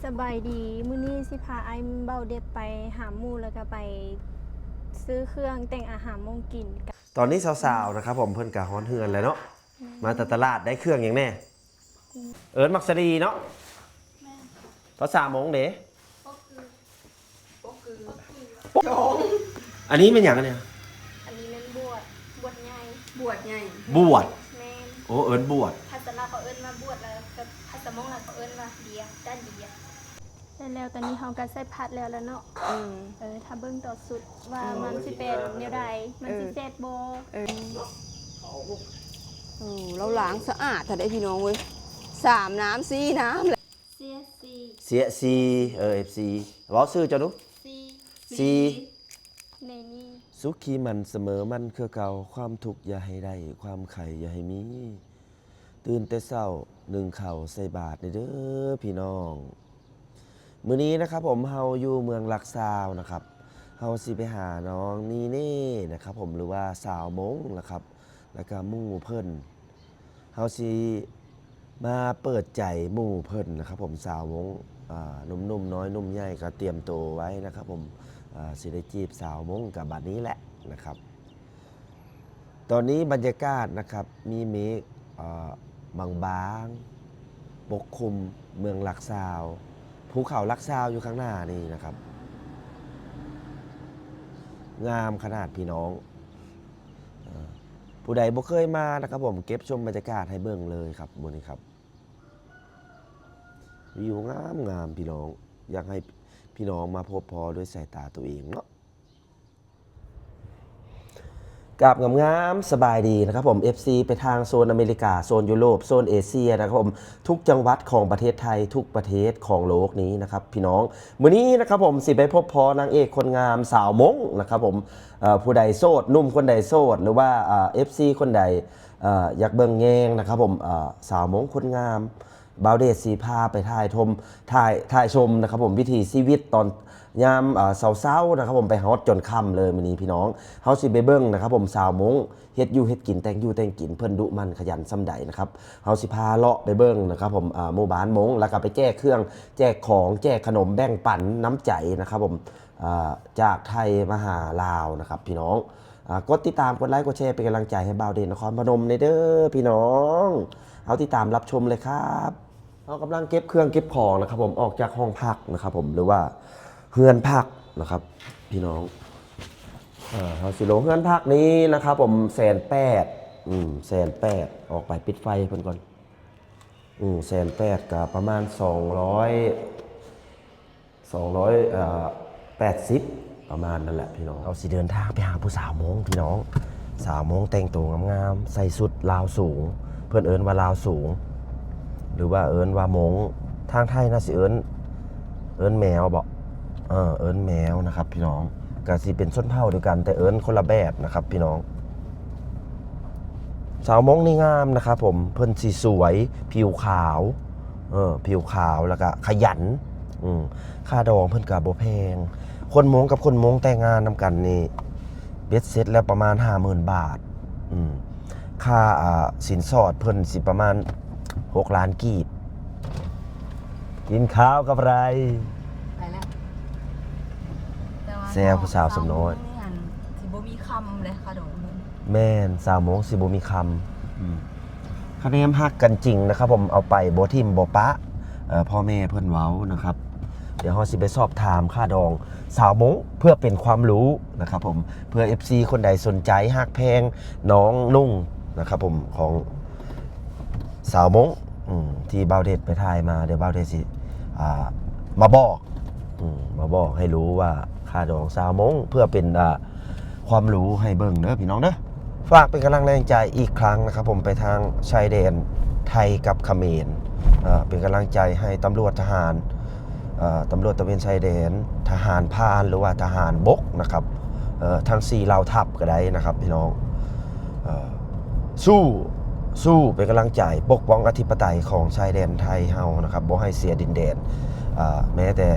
ສະບາຍດີ ມື້ນີ້ຊິພາອ້າຍເບົາເດັດໄປຫາໝູ່ ແລ້ວກໍໄປຊື້ເຄື່ອງແຕ່ງອາຫານມົ້ງກິນ. ຕອນນີ້ສາວໆ ນະຄັບຜົມ ເພິ່ນກໍຮອດເຮືອນແລ້ວເນາະ. ແມ່ນ. ມາແຕ່ຕະຫຼາດໄດ້ເຄື່ອງຫຍັງແດ່? ອືມ ເອີ້ນໝາກສາລີເນາະ. ແມ່ນ. ພາສາມົ້ງເດ? ອັນນີ້ແມ່ນຫຍັງອັນນີ້? ອັນນີ້ແມ່ນບວດ ບວດໃຫຍ່ ບວດໃຫຍ່ ບວດ. ແມ່ນ. ໂອ້ ເອີ້ນບວດ. ພາສາລາວເຂົາເອີ້ນວ່າບວດ ແລ້ວກໍພາສາມົ້ງລາວເຂົາເອີ້ນວ່າເບຍ ດ້ານເບຍ. ແລ້ວຕອນນີ້ເຮົາກໍໃສ່ຜັດແລ້ວລະເນາະ. ອືມ ເອີ ຖ້າເບິ່ງຕໍ່ສຸດວ່າ ອືມ ມັນຊິເປັນແນວໃດ ມັນຊິແຊບບໍ່? ເອີ ເອີ ເອີ ລາວລ້າງສະອາດແທ້ເດ້ພີ່ນ້ອງເອີຍ ສາມນ້ຳ ສີ່ນ້ຳແຫຼະ. ເສຍຊີ ເສຍຊີ ເອີ ເອັຟຊີ ເວົ້າຊື່ເຈົ້າດູ. ຊີ ຊີ ໃນນີ້ ສຸຂີໝັ້ນສະເໝີໝັ້ນຄືເກົ່າ ຄວາມທຸກຢ່າໃຫ້ໄດ້ ຄວາມໄຂ້ຢ່າໃຫ້ມີ ຕື່ນແຕ່ເຊົ້າ ໜຶ້ງເຂົ້າໃສ່ບາດແດ່ເດີພີ່ນ້ອງ. ມື້ນີ້ນະຄັບຜົມ ເຮົາຢູ່ເມືອງຫຼັກຊາວນະຄັບ ເຮົາຊິໄປຫານ້ອງນີເນ່ນະຄັບຜົມ ຫຼືວ່າສາວມົ້ງນະຄັບ ແລ້ວກະໝູ່ເພິ່ນ ເຮົາຊິມາເປີດໃຈໝູ່ເພິ່ນນະຄັບຜົມ ສາວມົ້ງ. ອ່າ ໜຸ່ມໆ ນ້ອຍ ໜຸ່ມໃຫຍ່ກໍຕຽມໂຕໄວ້ນະຄັບຜົມ ອ່າ ຊິໄດ້ຈີບສາວມົ້ງກໍບັດນີ້ແຫຼະນະຄັບ. ຕອນນີ້ບັນຍາກາດນະຄັບ ມີເມກ ອ່າ ບາງໆ ປົກຄຸມເມືອງຫຼັກຊາວ ພູເຂົາຫຼັກຊາວຢູ່ຂ້າງໜ້ານີ້ນະຄັບ ງາມຂະໜາດພີ່ນ້ອງ. ເອີ ຜູ້ໃດບໍ່ເຄີຍມານະຄັບຜົມ ເກັບຊົມບັນຍາກາດໃຫ້ເບິ່ງເລີຍຄັບມື້ນີ້ຄັບ ວິວງາມໆ ພີ່ນ້ອງ ຢາກໃຫ້ພີ່ນ້ອງມາພົບພໍ້ດ້ວຍສາຍຕາຕົວເອງເນາະ. ກາບງາມໆ ສະບາຍດີນະຄັບຜົມ ເອັຟຊີ ໄປທາງໂຊນອາເມລິກາ ໂຊນຢູໂຣບ ໂຊນເອເຊຍນະຄັບຜົມ ທຸກຈັງຫວັດຂອງປະເທດໄທ ທຸກປະເທດຂອງໂລກນີ້ນະຄັບພີ່ນ້ອງ. ມື້ນີ້ນະຄັບຜົມ ຊິໄປພົບພໍ້ນາງເອກຄົນງາມສາວມົ້ງນະຄັບຜົມ. ເອີ ຜູ້ໃດໂສດ ໜຸ່ມຄົນໃດໂສດ ຫຼືວ່າ ເອີ ເອັຟຊີ ຄົນໃດ ເອີ ຢາກເບິ່ງແຍງນະຄັບຜົມ ເອີ ສາວມົ້ງຄົນງາມ ບ່າວເດດຊິພາໄປຖ່າຍຊົມ ຖ່າຍ ຖ່າຍຊົມນະຄັບຜົມ ວິຖີຊີວິດຕອນຍາມ ເອີ ເຊົ້າໆ ນະຄັບຜົມ ໄປຮອດຈົນຄ່ຳເລີຍມື້ນີ້ພີ່ນ້ອງ. ເຮົາຊິໄປເບິ່ງນະຄັບຜົມ ສາວມົ້ງເຮັດຢູ່ເຮັດກິນ ແຕ່ງຢູ່ແຕ່ງກິນ ເພິ່ນດຸໝັ່ນຂະຫຍັນສ່ຳໃດນະຄັບ. ເຮົາຊິພາເລາະໄປເບິ່ງນະຄັບຜົມ ເອີ ໝູ່ບ້ານມົ້ງ ແລ້ວກໍໄປແຈກເຄື່ອງແຈກຂອງ ແຈກຂະໜົມ ແບ່ງປັນນ້ຳໃຈນະຄັບຜົມ ເອີ ຈາກໄທມາຫາລາວນະຄັບພີ່ນ້ອງ. ອ່າ ກົດຕິດຕາມ ກົດໄລ ກົດແຊ ເປັນກຳລັງໃຈໃຫ້ບ່າວເດດນະຄອນພະນົມແດ່ເດີພີ່ນ້ອງ. ເຮົາຕິດຕາມຮັບຊົມເລີຍຄັບ. ເຮົາກຳລັງເກັບເຄື່ອງເກັບຂອງນະຄັບຜົມ ອອກຈາກຫ້ອງພັກນະຄັບຜົມ ຫຼືວ່າເຮືອນພັກນະຄັບພີ່ນ້ອງ. ເຮົາຊິລົງເຮືອນພັກນີ້ນະຄັບຜົມ ແສນແປດ ອືມ ແສນແປດ. ອອກໄປ ປິດໄຟໃຫ້ເພິ່ນກ່ອນ. ອືມ ແສນແປດ ກໍປະມານສອງຮ້ອຍ ສອງຮ້ອຍ ເອີ ແປດສິບ ປະມານນັ້ນແຫຼະພີ່ນ້ອງ. ເຮົາຊິເດີນທາງໄປຫາຜູ້ສາວມົ້ງພີ່ນ້ອງ. ສາວມົ້ງແຕ່ງໂຕງາມໆ ໃສ່ຊຸດລາວສູງ ເພິ່ນເອີ້ນວ່າລາວສູງ ຫຼືວ່າເອີ້ນວ່າມົ້ງ. ທາງໄທໜ້າຊິເອີ້ນ ເອີ້ນແມວບໍ? ເອີ ເອີ້ນແມວນະຄັບພີ່ນ້ອງ. ກະຊິເປັນຊົນເຜົ່າດຽວກັນ ແຕ່ເອີ້ນຄົນລະແບບນະຄັບພີ່ນ້ອງ. ສາວມົ້ງນີ້ງາມນະຄັບຜົມ ເພິ່ນຊິສວຍ ຜິວຂາວ ເອີ ຜິວຂາວ ແລ້ວກະຂະຫຍັນ. ອືມ ຄ່າດອງເພິ່ນກະບໍ່ແພງ. ຄົນມົ້ງກັບຄົນມົ້ງແຕ່ງງານນຳກັນນີ້ ເບັດເສັດແລ້ວປະມານຫ້າໝື່ນບາດ. ອືມ ຄ່າ ອ່າ ສິນສອດເພິ່ນຊິປະມານຫົກລ້ານກີບ. ກິນຂ້າວກັບໄລ ໄປແລ້ວ ແຊວຜູ້ສາວສ່ຳນ້ອຍ ຊິບໍ່ມີຄຳເດ້ຄ່າດອງ. ແມ່ນ ສາວມົ້ງຊິບໍ່ມີຄຳ. ອືມ ຄະແນນຮັກກັນຈິງນະຄັບຜົມ ເອົາໄປບໍ່ຖິ້ມບໍ່ປະ ເອີ ພໍ່ແມ່ເພິ່ນເວົ້ານະຄັບ. ດຽວເຮົາຊິໄປສອບຖາມຄ່າດອງສາວມົ້ງ ເພື່ອເປັນຄວາມຮູ້ນະຄັບຜົມ ເພື່ອເອັຟຊີຄົນໃດສົນໃຈຮັກແພງນ້ອງນຸ່ງນະຄັບຜົມ ຂອງສາວມົ້ງ ອືມ ທີ່ບ່າວເດດໄປຖ່າຍມາ. ດຽວບ່າວເດດຊິ ອ່າ ມາບອກ ອືມ ມາບອກໃຫ້ຮູ້ວ່າຄ່າດອງສາວມົ້ງ ເພື່ອເປັນ ອ່າ ຄວາມຮູ້ໃຫ້ເບິ່ງເດີພີ່ນ້ອງເດີ. ຝາກເປັນກຳລັງແຮງໃຈອີກຄັ້ງນະຄັບຜົມ ໄປທາງຊາຍແດນໄທກັບຂະເໝນ ເປັນກຳລັງໃຈໃຫ້ຕຳຫຼວດທະຫານ ຕຳຫຼວດຕະເວນຊາຍແດນ ທະຫານພານ ຫຼືວ່າທະຫານບົກນະຄັບ ທັງສີ່ເຫຼົ່າທັບກໍໄດ້ນະຄັບພີ່ນ້ອງ. ສູ້ ສູ້ເປັນກຳລັງໃຈປົກປ້ອງອະທິປະໄຕຂອງຊາຍແດນໄທເຮົານະຄັບ ບໍ່ໃຫ້ເສຍດິນແດນ ແມ້ແຕ່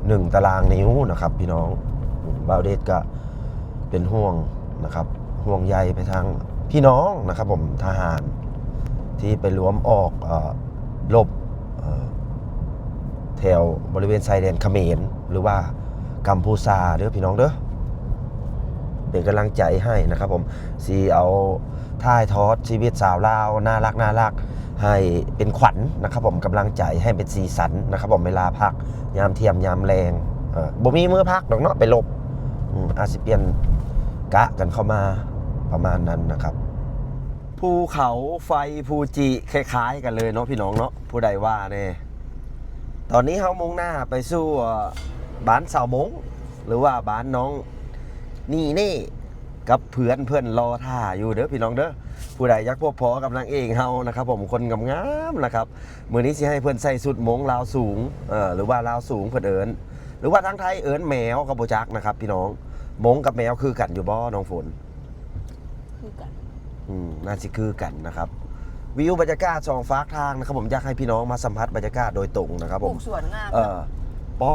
ໜຶ່ງຕະລາງນິ້ວນະຄັບພີ່ນ້ອງ. ບ່າວເດດກະ ເປັນຫ່ວງນະຄັບ ຫ່ວງໃຍໄປທາງພີ່ນ້ອງນະຄັບຜົມ ທະຫານທີ່ໄປລວມອອກ ເອີ ລົບ ເອີ ແຖ ແຖວບໍລິເວນຊາຍແດນຂະເໝນ ຫຼືວ່າກຳພູຊາເດີພີ່ນ້ອງເດີ ເປັນກຳລັງໃຈໃຫ້ນະຄັບຜົມ ຊິເອົາຖ່າຍທອດຊີວິດຊາວລາວໜ້າຮັກໆ ໃຫ້ເປັນຂວັນນະຄັບຜົມ ກຳລັງໃຈໃຫ້ເປັນສີສັນນະຄັບຜົມ ເວລາພັກຍາມທ່ຽງຍາມແລງ ເອີ ບໍ່ມີມື້ພັກດອກເນາະ ໄປລົບ ອືມ ອາດຊິປ່ຽນກະກັນເຂົ້າມາ ປະມານນັ້ນນະຄັບ. ພູເຂົາໄຟຟູຈິ ຄ້າຍໆກັນເລີຍເນາະພີ່ນ້ອງເນາະ ຜູ້ໃດວ່າແດ່. ຕອນນີ້ເຮົາມຸ່ງໜ້າໄປສູ່ ເອີ ບ້ານສາວມົ້ງ ຫຼືວ່າບ້ານນ້ອງນີ່ເນ່ ກັບເພື່ອນເພິ່ນລໍຖ້າຢູ່ເດີພີ່ນ້ອງເດີ. ຜູ້ໃດຢາກພົບພໍ້ກັບນາງເອກເຮົານະຄັບຜົມ ຄົນງາມໆນະຄັບ ມື້ນີ້ຊິໃຫ້ເພິ່ນໃສ່ຊຸດມົ້ງລາວສູງ ເອີ ຫຼືວ່າລາວສູງເພິ່ນເອີ້ນ ຫຼືວ່າທາງໄທເອີ້ນແມວກໍບໍ່ຈັກນະຄັບພີ່ນ້ອງ. ມົ້ງກັບແມວຄືກັນຢູ່ບໍ່ນ້ອງຝົນ? ຄືກັນ ອືມ ໜ້າຊິຄືກັນນະຄັບ. ວິວບັນຍາກາດສອງຟາກທາງນະຄັບຜົມ ຢາກໃຫ້ພີ່ນ້ອງມາສຳຜັດບັນຍາກາດໂດຍຕົງນະຄັບຜົມ ປູກສວນງາມ ເອີ ນະ ປໍ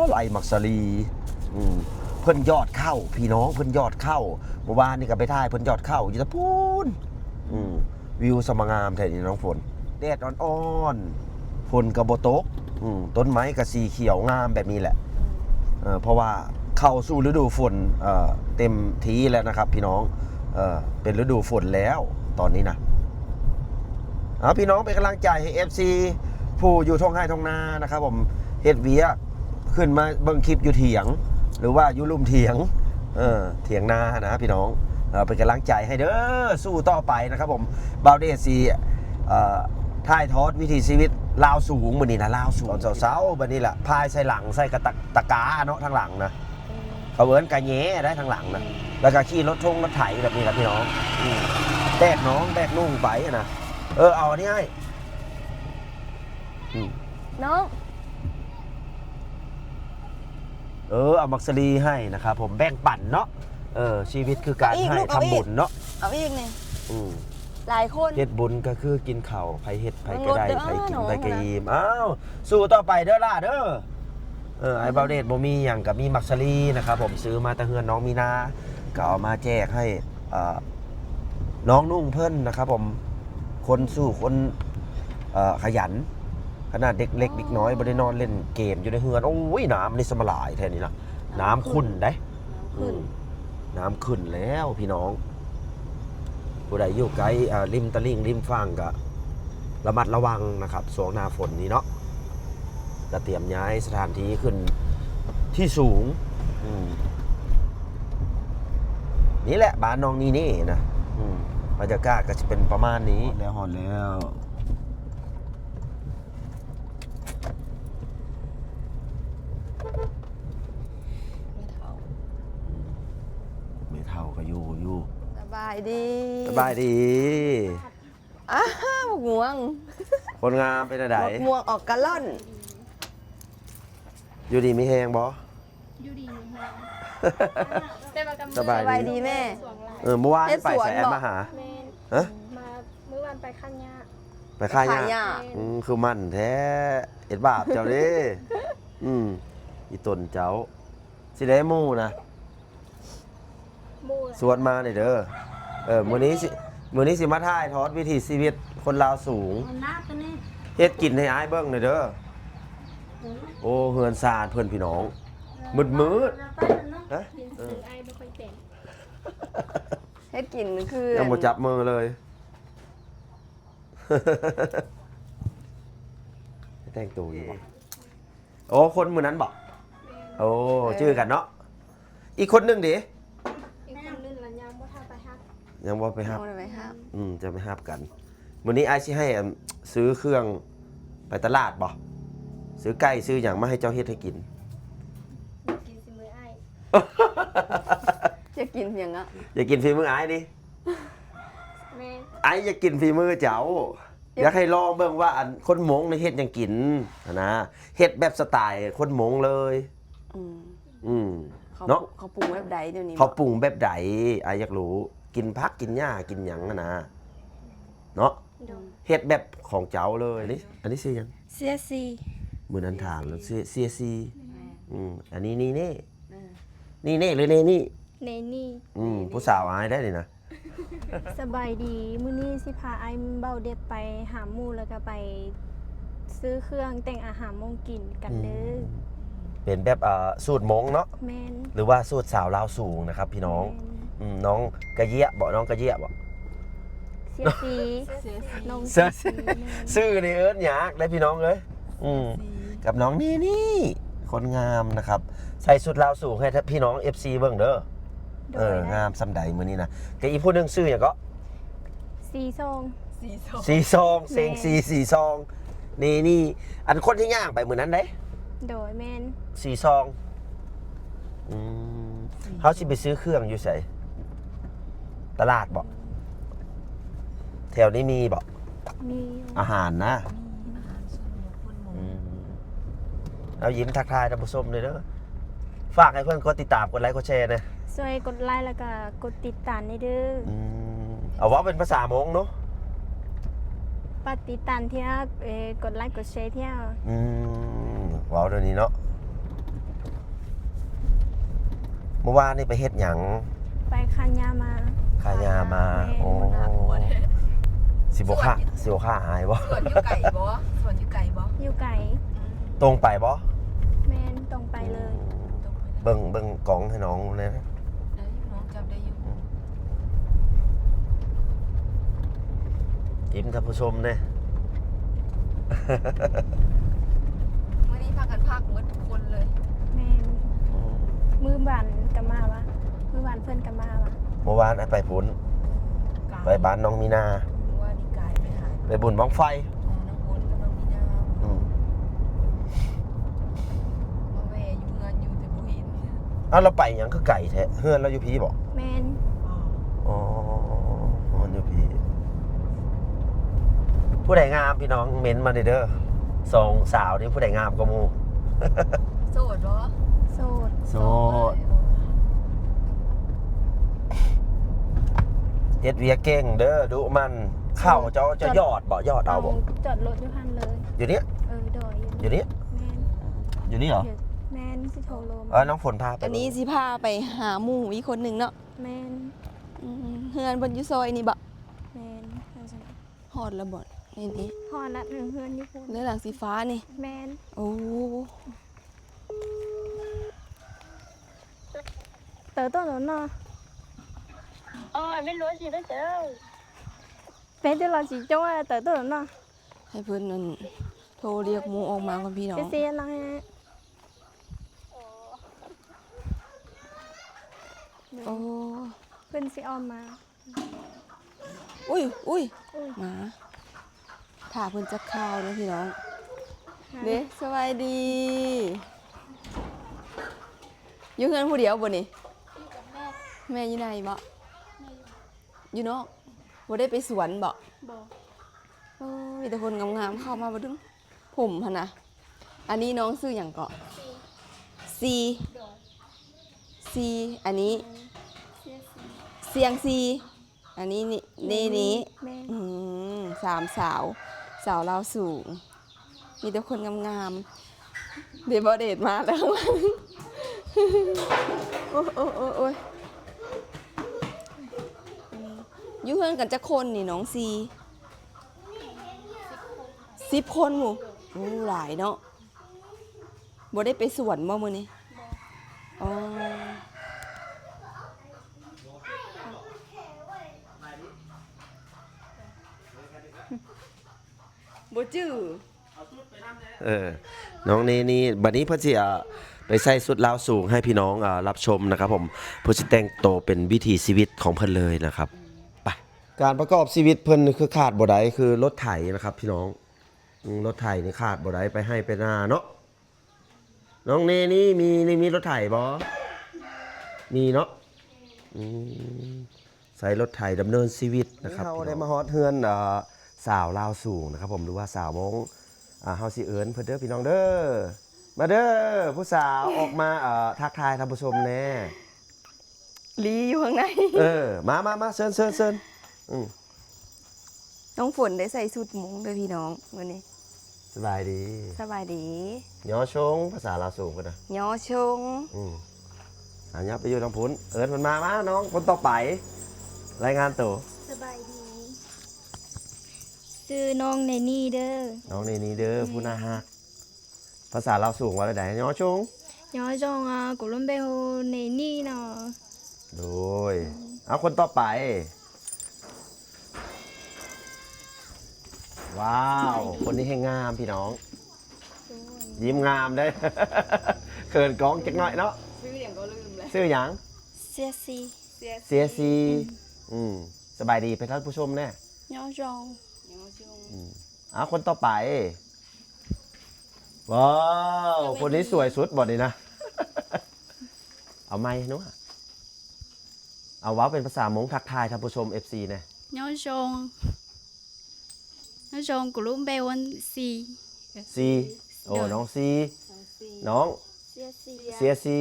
ໄລ່ໝາກສາລີ ອືມ ເພິ່ນຢອດເຂົ້າພີ່ນ້ອງ ເພິ່ນຢອດເຂົ້າ ເມື່ອວານນີ້ກໍໄປຖ່າຍເພິ່ນຢອດເຂົ້າຢູ່ແຕ່ພຸ້ນ ອືມ ວິວສະມາງາມແທ້ນີ້ນ້ອງຝົນ ແດດອ່ອນໆ ຝົນກໍບໍ່ຕົກ ອືມ ຕົ້ນໄມ້ກໍສີຂຽວງາມແບບນີ້ແຫຼະ ເອີ ເພາະວ່າເຂົ້າສູ່ລະດູຝົນ ເອີ ເຕັມທີ່ແລ້ວນະຄັບພີ່ນ້ອງ ເອີ ເປັນລະດູຝົນແລ້ວຕອນນີ້ນະ. ເອົາ ພີ່ນ້ອງເປັນກຳລັງໃຈໃຫ້ເອັຟຊີຜູ້ຢູ່ທົ່ງໄຮ່ທົ່ງນານະຄັບຜົມ ເຮັດວຽກ ຂຶ້ນມາເບິ່ງຄລິບຢູ່ຖຽງ ຫຼືວ່າຢູ່ລຸ່ມຖຽງ ເອີ ຖຽງນານະພີ່ນ້ອງ ເອີ ເປັນກຳລັງໃຈໃຫ້ເດີ ສູ້ຕໍ່ໄປນະຄັບຜົມ. ບ່າວເດດຊິ ເອີ ຖ່າຍທອດວິຖີຊີວິດລາວສູງມື້ນີ້ນະ ລາວສູງ ຕອນເຊົ້າໆ ບັດນີ້ລະ ພາຍໃສ່ຫຼັງ ໃສ່ກະຕະ ຕະກາເນາະ ທາງຫຼັງນະ ເຂົາເອີ້ນກະແຍໄດ໋ທາງຫຼັງນະ ແລ້ວກໍຂີ່ລົດທົ່ງລົດໄຖແບບນີ້ລະພີ່ນ້ອງ ອືມ ແບກນ້ອງແບກນຸ່ງໄປນະ ເອີ ເອົາອັນນີ້ໃຫ້ ອືມ ນ້ອງ ເອີ ເອົາໝາກສາລີໃຫ້ນະຄັບຜົມ ແບ່ງປັນເນາະ ເອີ ຊີວິດຄືການໃຫ້ ເອົາອີກລູກ ເອົາອີກ ທຳບຸນເນາະ ເອົາອີກນີ້ ອືມ ຫຼາຍຄົນ ເຮັດບຸນກໍຄືກິນເຂົ້າ ໃຜເຮັດໃຜກໍໄດ້ ໃຜກິນໃຜກໍອີ່ມ ອ້າວ ສູ້ຕໍ່ໄປເດີຫຼ້າເດີ. ເອີ ອ້າຍບ່າວເດດບໍ່ມີຫຍັງ ກໍມີໝາກສາລີນະຄັບຜົມ ຊື້ມາແຕ່ເຮືອນນ້ອງມີນາ ກໍເອົາມາແຈກໃຫ້ ເອີ ນ້ອງນຸ່ງເພິ່ນນະຄັບຜົມ ຄົນສູ້ຄົນ ເອີ ຂະຫຍັນ ຂະໜາດເດັກເລັກເດັກນ້ອຍບໍ່ໄດ້ນອນຫຼິ້ນເກມຢູ່ໃນເຮືອນ. ໂອ້ຍ ນ້ຳນີ້ສະມາຫຼາຍແທ້ນີ້ນະ ນ້ຳຂຸ້ນເດ້ ນ້ຳຂຸ້ນ ອືມ ນ້ຳຂຶ້ນແລ້ວພີ່ນ້ອງ ຜູ້ໃດຢູ່ໃກ້ ເອີ ລິມຕະລິ່ງລິມຝັ່ງກະລະມັດລະວັງນະຄັບ ຊ່ວງໜ້າຝົນນີ້ເນາະ ກະຕຽມຍ້າຍສະຖານທີ່ຂຶ້ນທີ່ສູງ ອືມ ນີ້ແຫຼະບ້ານນ້ອງນີ່ເນ່ນະ ອືມ ບັນຍາກາດກະຊິເປັນປະມານນີ້ ຮອດແລ້ວ ຮອດແລ້ວ. ແມ່ເຖົ້າ ແມ່ເຖົ້າກໍຢູ່ ຢູ່ ສະບາຍດີ ສະບາຍດີ. ອ້າວ ບັກມ່ວງ ຄົນງາມເປັນແນວໃດ? ບັກມ່ວງອອກກະລ່ອນ ຢູ່ດີມີແຮງບໍ່? ຢູ່ດີມີແຮງ ແຕ່ວ່າກຳ ສະບາຍດີ ສະບາຍດີແມ່ ເອີ ມື້ວານໄປໃສ ແອດມາຫາ? ແມ່ນ ຮະ? ມາມື້ວານໄປຄ້າຫຍ້າ ໄປຄ້າຫຍ້າ ໄປຄ້າຫຍ້າ ອືມ ຄືໝັ້ນແທ້ ເຮັດບາບເຈົ້າເດ້ ອືມ ອີ່ຕົນເຈົ້າ ຊິໄດ້ໝູ່ນະ ໝູ່ລະ ຊວນມາແດ່ເດີ ເອີ ມື້ນີ້ຊິ ມື້ນີ້ຊິມາຖ່າຍທອດວິຖີຊີວິດຄົນລາວສູງ ເຮັດກິນໃຫ້ອ້າຍເບິ່ງແດ່ເດີ ໂອ້ ເຮືອນຊານເພິ່ນພີ່ນ້ອງ ມືດໆ ຮະ ເອີ ເຮັດກິນຄື ຍັງບໍ່ຈັບມືເລີຍ ແຕ່ງໂຕຢູ່ບໍ່? ໂອ້ ຄົນມື້ນັ້ນບໍ່? ໂອ້ ເອີ ຈື່ກັນເນາະ ອີກຄົນໜຶ່ງເດ? ອີກຄົນໜຶ່ງລະຍັງບໍ່ທັນໄປຮັບ ຍັງບໍ່ໄປຮັບ ຍັງບໍ່ໄດ້ໄປຮັບ ອືມ ຈະໄປຮັບກັນ. ມື້ນີ້ອ້າຍຊິໃຫ້ ອັນ ຊື້ເຄື່ອງໄປຕະຫຼາດບໍ່? ຊື້ໄກ່ຊື້ຫຍັງມາໃຫ້ເຈົ້າເຮັດໃຫ້ກິນ ຢາກກິນຝີມືອ້າຍ ຢາກກິນຫຍັງອະ? ຢາກກິນຝີມືອ້າຍນີ້ ແມ່ນ ອ້າຍຢາກກິນຝີມືເຈົ້າ ຢາກ ຢາກໃຫ້ລອງເບິ່ງວ່າ ອັນ ຄົນມົ້ງນີ້ເຮັດຫຍັງກິນຫັ້ນນະ ເຮັດແບບສະໄຕຄົນມົ້ງເລີຍ ອືມ ອືມ ເຂົາ ເນາະ ເຂົາປຸງແບບໃດດຽວນີ້ ເຂົາປຸງແບບໃດ ອ້າຍຢາກຮູ້ ກິນຜັກກິນຫຍ້າກິນຫຍັງຫັ້ນນະ ເນາະ ໂດຍ ເຮັດແບບຂອງເຈົ້າເລີຍ. ອັນນີ້ ອັນນີ້ຊື່ຫຍັງ? ເຊຍຊີ ມື້ນັ້ນຖາມແລ້ວ ເຊຍ ເຊຍຊີ ແມ່ນ ອືມ ອັນນີ້ນີ່ເນ່ ເອີ ນີ່ເນ່ ຫຼືເນນີ່? ເນນີ່ ອືມ ຜູ້ສາວອ້າຍໄດ໋ນີ້ນະ. ສະບາຍດີ ມື້ນີ້ຊິພາອ້າຍເບົາເດັດໄປຫາໝູ່ ແລ້ວກະໄປ ຊື້ເຄື່ອງແຕ່ງອາຫານມົ້ງກິນກັນເດີ. ອືມ ເປັນແບບ ເອີ ສູດມົ້ງເນາະ. ແມ່ນ. ຫຼືວ່າສູດສາວລາວສູງນະຄັບພີ່ນ້ອງ. ແມ່ນ. ອືມ ນ້ອງກະເຢຍບໍ? ນ້ອງກະເຢຍບໍ? ເສຍສີ. ເສຍສີ. ນ້ອງເສຍສີ. ເສຍສີ. ແມ່ນ. ຊື່ນີ້ເອີ້ນຍາກເດ້ພີ່ນ້ອງເອີຍ. ອືມ ກັບນ້ອງນີ້ນີ້ ຄົນງາມນະຄັບ ໃສ່ຊຸດລາວສູງໃຫ້ພີ່ນ້ອງເອັຟຊີເບິ່ງເດີ. ໂດຍ. ເອີ ງາມສ່ຳໃດມື້ນີ້ນະ. ແຕ່ອີກຜູ້ໜຶ່ງຊື່ຫຍັງເກາະ? ສີຊອງ. ສີຊອງ. ແມ່ນ. ສີຊອງ ເສັງສີ ສີຊອງ ນີ້ນີ້ ອັນຄົນທີ່ຍ່າງໄປມື້ນັ້ນເດ້. ໂດຍ. ແມ່ນ. ສີຊອງ. ອືມ ເຮົາຊິໄປຊື້ເຄື່ອງຢູ່ໃສ? ຕະຫຼາດບໍ? ແຖວນີ້ມີບໍ? ມີຢູ່. ອາຫານນະ? ມີອາຫານ. ອືມ ເອົາ ຍິ້ມທັກທາຍທ່ານຜູ້ຊົມເດີ. ຝາກໃຫ້ເພິ່ນກົດຕິດຕາມ ກົດໄລ ກົດແຊແດ່. ຊ່ວຍກົດໄລ ແລ້ວກໍກົດຕິດຕາມແດ່ເດີ. ອືມ ເອົາ ເວົ້າເປັນພາສາມົ້ງເນາະ. ຝາກຕິດຕາມທີ່ຮັກ ເອີ ກົດໄລ ກົດແຊ. ອືມ ເວົ້າແນວນີ້ເນາະ. ມື້ວານນີ້ໄປເຮັດຫຍັງ? ໄປຂ້າຫຍ້າມາ. ຂ້າຫຍ້າມາ. ແມ່ນ. ໂອ້ ໜ້າກົວແທ້. ຊິບໍ່ຂ້າ ສວນ ຊິບໍ່ຂ້າອາຍບໍ? ສວນຢູ່ໄກບໍ? ສວນຢູ່ໄກບໍ? ຢູ່ໄກ. ອືມ ຕົງໄປບໍ? ແມ່ນ ຕົງໄປເລີຍ. ອືມ ຕົງໄປເລີຍ. ເບິ່ງ ເບິ່ງກ້ອງໃຫ້ນ້ອງແດ່. ໄດ້ຢູ່ ນ້ອງຈັບໄດ້ຢູ່. ອືມ ອີ້ມທ່ານຜູ້ຊົມແດ່. ມື້ນີ້ພາກັນພັກໝົດທຸກຄົນເລີຍ. ແມ່ນ. ອືມ ມື້ວານກໍມາວະ ມື້ວານເພິ່ນກໍມາວະ. ມື້ວານໄປພຸ້ນ ໄປບ້ານນ້ອງມີນາ. ມື້ວານນີ້ກາຍໄປຫາ ໄປບຸນບັ້ງໄຟ. ນ້ອງໂອນກັບນ້ອງມີນາ. ອືມ ມາແວ່ຢູ່ເຮືອນຢູ່ແຕ່ບໍ່ເຫັນ. ອ້າວ ລາວໄປຫຍັງຄືໄກແທ້? ເຮືອນລາວຢູ່ພີ້ບໍ? ແມ່ນ. ອໍ ເຮືອນຢູ່ພີ້. ຜູ້ໃດງາມພີ່ນ້ອງເມັ້ນມາແດ່ເດີ. ສອງສາວນີ້ຜູ້ໃດງາມກວ່າໝູ່? ໂສດບໍ? ໂສດ. ໂສດ. ເຮັດວຽກເກັ່ງເດີ ດຸໝັ່ນ. ເຂົ້າເຈົ້າຈະຢອດບໍ? ຢອດເອົາບໍ? ເອົາ ຈອດລົດຢູ່ຫັ້ນເລີຍ. ຢູ່ນີ້? ເອີ ໂດຍ ຢູ່ນີ້. ຢູ່ນີ້? ແມ່ນ. ຢູ່ນີ້ເຫາ? ແມ່ນ ຊິໂທລົມ. ເອີ ນ້ອງຝົນພາໄປ. ອັນນີ້ຊິພາໄປຫາໝູ່ອີກຄົນໜຶ່ງເນາະ. ແມ່ນ. ອືມ ເຮືອນເພິ່ນຢູ່ຊອຍນີ້ບໍ? ແມ່ນ. ຮອດແລ້ວບໍ? ນີ້ຕິ ຮອດລະ. ເຮືອນຢູ່ພຸ້ນ ເຮືອນຫຼັງສີຟ້ານີ້. ແມ່ນ. ໂອ້ ເຕີໂຕໂດນເນາະ. ອໍ ແມ່ນລົດຊິໄດ້ເຕີ ເປັນທີ່ລາວຊິຈົງ ເຕີໂຕໂດນເນາະ. ໃຫ້ເພິ່ນນັ້ນໂທລຽກໝູ່ອອກມາກ່ອນພີ່ນ້ອງ. ເຈເຊນະ. ໂອ້ ເພິ່ນຊິອອກມາ. ອຸ້ຍ ອຸ້ຍ ອຸ້ຍ ໝາ. ຖ້າເພິ່ນຈັກຄາວເດີພີ່ນ້ອງ. ເດ້ ສະບາຍດີ. ຢູ່ເຮືອນຜູ້ດຽວບໍ່ນີ້? ແມ່ຢູ່ໃນບໍ່? ຢູ່ນອກ. ບໍ່ໄດ້ໄປສວນບໍ່? ບໍ່. ໂອ້ ມີແຕ່ຄົນງາມໆເຂົ້າມາ. ບໍ່ດຶງ ຜົມຫັ້ນນະ. ອັນນີ້ນ້ອງຊື່ຫຍັງເກາະ? ຊີ. ຊີ. ອັນນີ້ ຊຽງຊີ. ອັນນີ້ ເນນີ. ແມ່ນ. ອືມ ສາມສາວ ສາວລາວສູງ ມີແຕ່ຄົນງາມໆ. ເດ ບໍ່ເດດມາແລ້ວ. ໂອ້ຍ ໂອ້ຍ ໂອ້ຍ ໂອ້ຍ. ຢູ່ເຮືອນກັນຈັກຄົນນີ້ນ້ອງຊີ? ສິບຄົນໝູ່. ໂອ້ ຫຼາຍເນາະ. ບໍ່ໄດ້ໄປສວນບໍ່ມື້ນີ້? ອໍ ບໍ່ຈື່. ເອີ ນ້ອງເນນີ ບັດນີ້ເພິ່ນຊິ ອ່າ ໄປໃສ່ຊຸດລາວສູງໃຫ້ພີ່ນ້ອງ ອ່າ ຮັບຊົມນະຄັບຜົມ. ເພິ່ນຊິແຕ່ງໂຕເປັນວິຖີຊີວິດຂອງເພິ່ນເລີຍນະຄັບ. ໄປ. ການປະກອບຊີວິດເພິ່ນຄືຂາດບໍ່ໄດ້ຄືລົດໄຖນະຄັບພີ່ນ້ອງ. ອືມ ລົດໄຖນີ້ຂາດບໍ່ໄດ້ ໄປໄຮ່ໄປນາເນາະ. ນ້ອງເນນີ ມີ ນີ້ ມີລົດໄຖບໍ່? ມີເນາະ. ອືມ ໃຊ້ລົດໄຖດຳເນີນຊີວິດນະຄັບ. ນີ້ເຮົາໄດ້ມາຮອດເຮືອນ ເອີ ສາວລາວສູງນະຄັບຜົມ ຫຼືວ່າສາວມົ້ງ. ອ່າ ເຮົາຊິເອີ້ນເພິ່ນເດີພີ່ນ້ອງເດີ. ມາເດີ ຜູ້ສາວ ອອກມາ ເອີ ທັກທາຍທ່ານຜູ້ຊົມແດ່. ລີຢູ່ຂ້າງໃນ. ເອີ ມາ ມາ ມາ ເຊີນ ເຊີນ ເຊີນ. ອືມ ນ້ອງຝົນໄດ້ໃສ່ຊຸດມົ້ງເດີພີ່ນ້ອງມື້ນີ້. ສະບາຍດີ. ສະບາຍດີ. ຍໍຊົງ ພາສາລາວສູງເພິ່ນນະ ຍໍຊົງ. ອືມ ອ່າ ຫຍັບໄປຢູ່ທາງພຸ້ນ ເອີ້ນເພິ່ນມາ. ມາ ນ້ອງຄົນຕໍ່ໄປ ລາຍງານໂຕ. ສະບາຍດີ. ຊື່ນ້ອງເນນີເດີ. ນ້ອງເນນີເດີ ອືມ ຜູ້ໜ້າຮັກ. ພາສາລາວສູງເວົ້າແນວໃດ? ຍໍຊົງ ຍໍຊົງ ອາ ກູລຸມເບໂຮເນນີເນາະ. ໂດຍ ອືມ ເອົາຄົນຕໍ່ໄປ. ວ້າວ ຄົນນີ້ແຮງງາມພີ່ນ້ອງ. ໂດຍ ຍິ້ມງາມເດ້. ເຂີນກ້ອງຈັກໜ້ອຍເນາະ. ຊື່ຫຍັງກໍລືມແລ້ວ. ຊື່ຫຍັງ? ເຊຍຊີ. ເຊຍຊີ. ອືມ ອືມ ສະບາຍດີໄປທ່ານຜູ້ຊົມແດ່. ຍໍຊົງ ອືມ ເອົາຄົນຕໍ່ໄປ. ວ້າວ ຄົນນີ້ສວຍສຸດບໍ່ນີ້ນະ. ເອົາໄມໃຫ້ໜູ ເອົາເວົ້າເປັນພາສາມົ້ງທັກທາຍທ່ານຜູ້ຊົມ ເອັຟຊີ ແດ່. ຍອງຊົງ ຍອງຊົງ ກູລຸມເບວັນຊີ ຊີ ໂອ້ ໂດຍ ນ້ອງຊີ ນ້ອງຊີ ນ້ອງ ເຊຍຊີ ເຊຍຊີ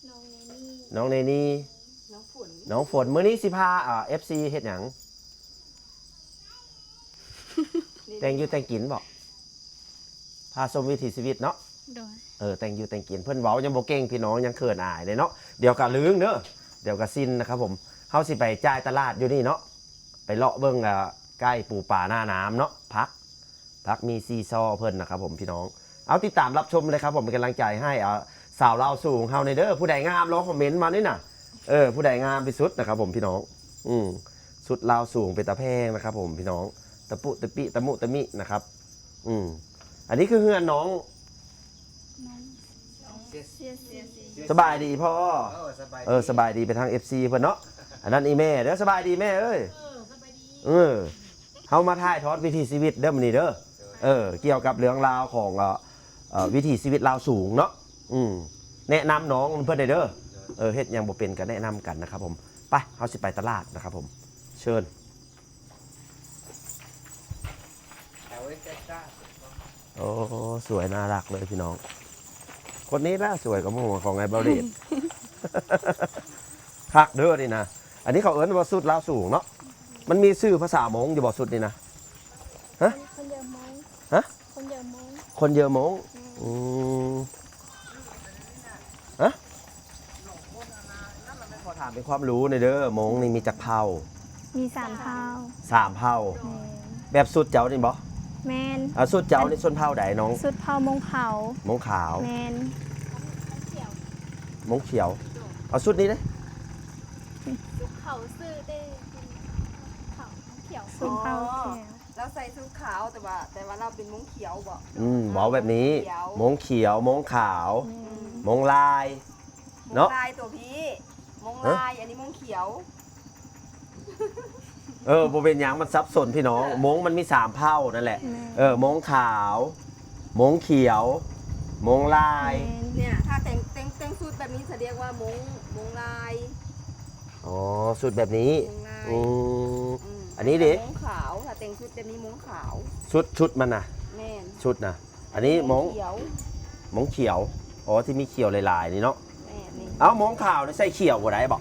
ນ້ອງເນນີ ນ້ອງເນນີ ນ້ອງຝົນ ນ້ອງຝົນ. ມື້ນີ້ຊິພາ ເອັຟຊີ ເຮັດຫຍັງ? ແຕ່ງຢູ່ແຕ່ງກິນບໍ? ພາຊົມວິຖີຊີວິດເນາະ. ໂດຍ ເອີ ແຕ່ງຢູ່ແຕ່ງກິນ. ເພິ່ນເວົ້າຍັງບໍ່ເກັ່ງພີ່ນ້ອງ ຍັງເຂີນອາຍເດ້ເນາະ. ດຽວກະລືມເດີ ດຽວກະຊິນນະຄັບຜົມ. ເຮົາຊິໄປຈ່າຍຕະຫຼາດຢູ່ນີ້ເນາະ ໄປເລາະເບິ່ງ ອາ ໄກ່ ປູປາ ໜ້ານ້ຳເນາະ ຜັກ ຜັກມີຊີຊໍເພິ່ນນະຄັບຜົມພີ່ນ້ອງ. ເອົາ ຕິດຕາມຮັບຊົມເລີຍຄັບຜົມ ເປັນກຳລັງໃຈໃຫ້ ອາ ສາວລາວສູງເຮົາແດ່ເດີ. ຜູ້ໃດງາມລອງຄອມເມັນມານີ້ນະ. ເອີ ຜູ້ໃດງາມທີ່ສຸດນະຄັບຜົມພີ່ນ້ອງ. ອືມ ຊຸດລາວສູງເປັນຕາແພງນະຄັບຜົມພີ່ນ້ອງ. ຕະປຸຕະປິ ຕະມຸຕະມິນະຄັບ. ອືມ ອັນນີ້ຄືເຮືອນນ້ອງ ນ້ອງ ສະບາຍດີພໍ່. ເອີ ສະບາຍດີ ເອີ ສະບາຍດີໄປທາງ ເອັຟຊີ ເພິ່ນເນາະ. ອັນນັ້ນອີ່ແມ່ເດີ ສະບາຍດີແມ່ເອີຍ. ເອີ ສະບາຍດີ ເອີ ເຮົາມາຖ່າຍທອດວິຖີຊີວິດເດີມື້ນີ້ເດີ. ເອີ ກ່ຽວກັບເລື່ອງລາວຂອງ ເອີ ເອີ ວິຖີຊີວິດລາວສູງເນາະ. ອືມ ແນະນຳນ້ອງເພິ່ນແດ່ເດີ. ເອີ ເຮັດຫຍັງບໍ່ເປັນກໍແນະນຳກັນນະຄັບຜົມ. ໄປ ເຮົາຊິໄປຕະຫຼາດນະຄັບຜົມ. ເຊີນ. ໂອ້ ສວຍໜ້າຮັກເລີຍພີ່ນ້ອງ. ຄົນນີ້ລະສວຍກວ່າໝູ່ຂອງໄອ້ເບົາເດດ. ຄັກເດີນີ້ນະ. ອັນນີ້ເຂົາເອີ້ນວ່າຊຸດລາວສູງເນາະ. ມັນມີຊື່ພາສາມົ້ງຢູ່ບໍ່ຊຸດນີ້ນະ? ຮະ? ຄົນເຢີມມົ້ງ ຮະ? ຄົນເຢີມມົ້ງ ຄົນເຢີມມົ້ງ. ອືມ ຮະ? ຂໍຖາມເປັນຄວາມຮູ້ໜ່ອຍເດີ ມົ້ງນີ້ມີຈັກເຜົ່າ? ມີສາມເຜົ່າ. ສາມເຜົ່າ. ແມ່ນ. ແບບຊຸດເຈົ້ານີ້ບໍ? ແມ່ນ. ເອົາ ຊຸດເຈົ້ານີ້ຊົນເຜົ່າໃດນ້ອງ? ຊຸດເຜົ່າມົ້ງຂາວ. ມົ້ງຂາວ. ແມ່ນ. ມົ້ງຂຽວ. ເອົາ ຊຸດນີ້ເດ້. ຊຸດເຂົາຊື່ເດ້ ເຂົາຂຽວ. ຊຸດເຜົ່າຂຽວ. ອໍ ລາວໃສ່ຊຸດຂາວ ແຕ່ວ່າ ແຕ່ວ່າລາວເປັນມົ້ງຂຽວບໍ? ອືມ ເວົ້າແບບນີ້ ມົ້ງຂຽວ ມົ້ງຂາວ. ອືມ ມົ້ງລາຍ ມົ້ງລາຍ ເນາະ ຕົວພີ້ ມົ້ງລາຍ. ຮະ? ອັນນີ້ມົ້ງຂຽວ. ເອີ ບໍ່ເປັນຫຍັງ ມັນສັບສົນພີ່ນ້ອງ. ມົ້ງມັນມີສາມເຜົ່ານັ້ນແຫຼະ. ແມ່ນ. ເອີ ມົ້ງຂາວ ມົ້ງຂຽວ ມົ້ງລາຍ. ແມ່ນ. ເນ່ຍ ຖ້າແຕ່ງ ແຕ່ງ ແຕ່ງຊຸດແບບນີ້ຈະຮຽກວ່າມົ້ງ ມົ້ງລາຍ. ອໍ ຊຸດແບບນີ້. ມົ້ງລາຍ. ອືມ ອັນນີ້ເດ້ ມົ້ງຂາວ. ຖ້າແຕ່ງຊຸດແບບນີ້ມົ້ງຂາວ ຊຸດ ຊຸດມັນນະ. ແມ່ນ. ຊຸດນະ. ອັນນີ້ມົ້ງຂຽວ ມົ້ງຂຽວ. ອໍ ທີ່ມີຂຽວຫຼາຍໆນີ້ເນາະ. ແມ່ນ. ເອົ້າ ມົ້ງຂາວນີ້ໃສ່ຂຽວບໍ່ໄດ້ບໍ?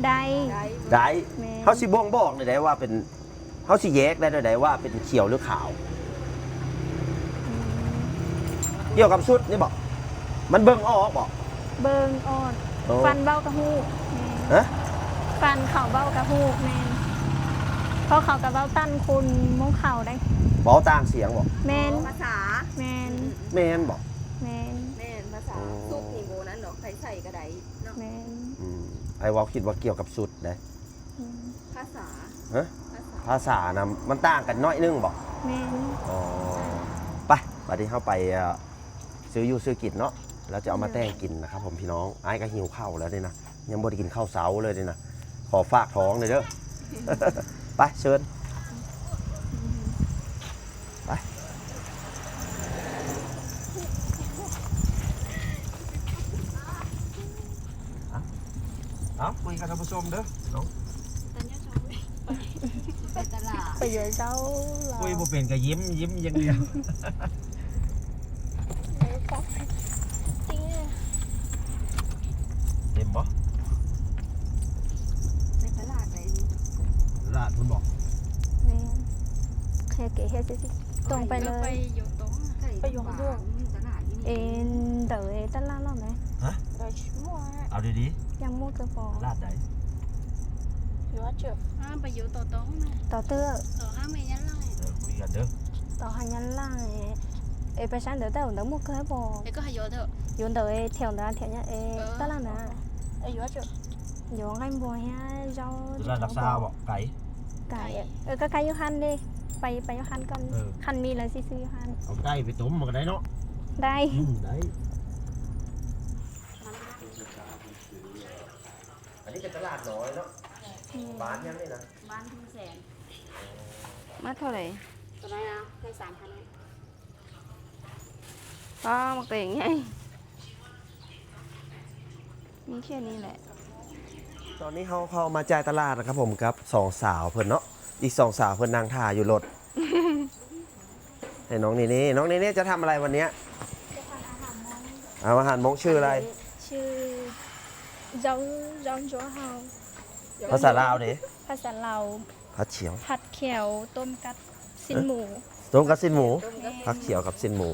ໄດ້ ໄດ້. ໄດ້. ແມ່ນ. ເຮົາຊິບົ່ງບອກໄດ້ໃດວ່າເປັນ ເຮົາຊິແຍກໄດ້ແນວໃດວ່າເປັນຂຽວຫຼືຂາວ? ອືມ ກ່ຽວກັບຊຸດນີ້ບໍ? ມັນເບິ່ງອອກບໍ? ເບິ່ງອອກ. ໂອ້ ຟັນເວົ້າກະຮູ້. ແມ່ນ. ຮະ? ຟັນເຂົາເວົ້າກະຮູ້. ແມ່ນ. ເພາະເຂົາກະເວົ້າຕັນຄົນມົ້ງຂາວໄດ໋. ເວົ້າຕ່າງສຽງບໍ? ແມ່ນ. ພາສາ. ແມ່ນ. ອືມໆໆ. ແມ່ນບໍ? ແມ່ນ. ແມ່ນ ພາສາ. ອໍ ຊຸດນີ້ບໍ່ນັ້ນດອກ ໃຜໃສ່ກະໄດ້ເນາະ. ແມ່ນ. ອືມ ອ້າຍເວົ້າ ຄິດວ່າກ່ຽວກັບຊຸດເດ້. ອືມ ພາສາ. ຮະ? ພາສາ ພາສານະ ມັນຕ່າງກັນໜ້ອຍໜຶ່ງບໍ? ແມ່ນ. ອໍ ໄປ ບາດນີ້ເຮົາໄປ ເອີ ຊື້ຢູ່ຊື້ກິນເນາະ ແລ້ວຈະເອົາມາແຕ່ງກິນນະຄັບຜົມພີ່ນ້ອງ. ອ້າຍກະຫິວເຂົ້າແລ້ວນີ້ນະ ຍັງບໍ່ໄດ້ກິນເຂົ້າເຊົ້າເລີຍນີ້ນະ. ຂໍຝາກທ້ອງແດ່ເດີ. ໄປ ເຊີນ. ໄປ ເອົາ ເອົາ ຄຸຍກັບທ່ານຜູ້ຊົມເດີເນາະ. ໄປຕະຫຼາດ ໄປເຢີເຈົ້າລາວ ຄຸຍບໍ່ເປັນກະຍິ້ມ ຍິ້ມຢ່າງດຽວ. ເຕັມບໍ່? ໄປຕະຫຼາດໃດນີ້? ຕະຫຼາດພຸ້ນບໍ? ແມ່ນ. ແຄ່ເກເຮັດຊິ ຕົງໄປເລີຍ. ໄປຢູ່ຕົງ ໄປຢູ່ຂ້າງບວກ ຕະຫຼາດຢູ່ນີ້. ເອັນເດີ ຕະຫຼາດເຮົາແມະ. ຮະ? ເອົາດີໆ. ຍັງໝົດກະພໍ. ຕະຫຼາດໃດ? ຢູ່ວ່າເຈີ ອາ ໄປຢູ່ຕໍ່ຕົງນະ ຕໍ່ເຕີ ຕໍ່ຫ້າແມ່ຍາລາຍ. ເອີ ຄຸຍກັນເດີ. Tao hay nhắn lại. Ê, bà sáng đứa tao đứa mua cơ bộ. Ê, có hay vô thôi. Vô đứa theo đó theo nhá. Ê, tao làm nè. Ê, vô chứ. Vô ngay mùa hè, rau. Tức là đặc sao bộ? Cải. Cải. Ê, có cải vô han đi. Phải, phải vô han con. Khăn mi là xí xí vô han. Có cải với tôm mà cái đấy nó. Đây. Ừ, đấy. ອັນນີ້ເປັນຕະຫຼາດນ້ອຍເນາະ. ບ້ານຫຍັງນີ້ນະ? ບ້ານທົ່ງແສນ. ມາເທົ່າໃດ? ຕົວນ້ອຍນະ ໃຫ້ສາມພັນ. ປ້າ ໝາກແຕງໃຫຍ່ ມີແຄ່ນີ້ແຫຼະ. ຕອນນີ້ເຮົາເຂົ້າມາຈ່າຍຕະຫຼາດນະຄັບຜົມ ກັບສອງສາວເພິ່ນເນາະ. ອີກສອງສາວເພິ່ນນັ່ງຖ້າຢູ່ລົດ. ໃຫ້ນ້ອງເນເນ່ ນ້ອງເນເນ່ຈະທຳອະໄລວັນເນີ້ຍ? ເອົາອາຫານມົ້ງ. ຊື່ອະໄລ? ຊື່ ເຈົ້າ ເຈົ້າ ເຈົ້າເຮົາ. ພາສາລາວເດ? ພາສາລາວ ຜັດຂຽວ ຜັດຂຽວຕົ້ມກັບຊີ້ນໝູ. ເອີ ຕົ້ມກັບຊີ້ນໝູ. ແມ່ນ. ຜັດຂຽວກັບຊີ້ນໝູ.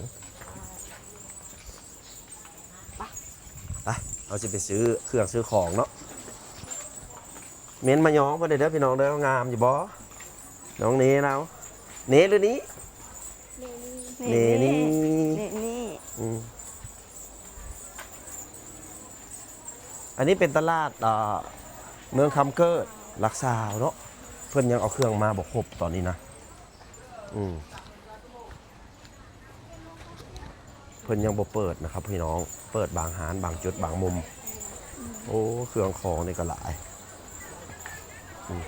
ໄປ ເຮົາຊິໄປຊື້ເຄື່ອງຊື້ຂອງເນາະ. ເມັ້ນມາຍ້ອງເພິ່ນເດີພີ່ນ້ອງເດີ. ງາມຢູ່ບໍ່ ນ້ອງເນລາວ? ເນຫຼືນີ? ເນນີ່. ເນນີ່. ອືມ ອັນນີ້ເປັນຕະຫຼາດ ອ່າ ເມືອງຄຳເກີດ ຫຼັກຊາວເນາະ. ເພິ່ນຍັງເອົາເຄື່ອງມາບໍ່ຄົບຕອນນີ້ນະ. ອືມ ເພິ່ນຍັງບໍ່ເປີດນະຄັບພີ່ນ້ອງ ເປີດບາງຮ້ານ ບາງຈຸດ ບາງມຸມ. ໂອ້ ເຄື່ອງຂອງນີ້ກໍຫຼາຍ. ອືມ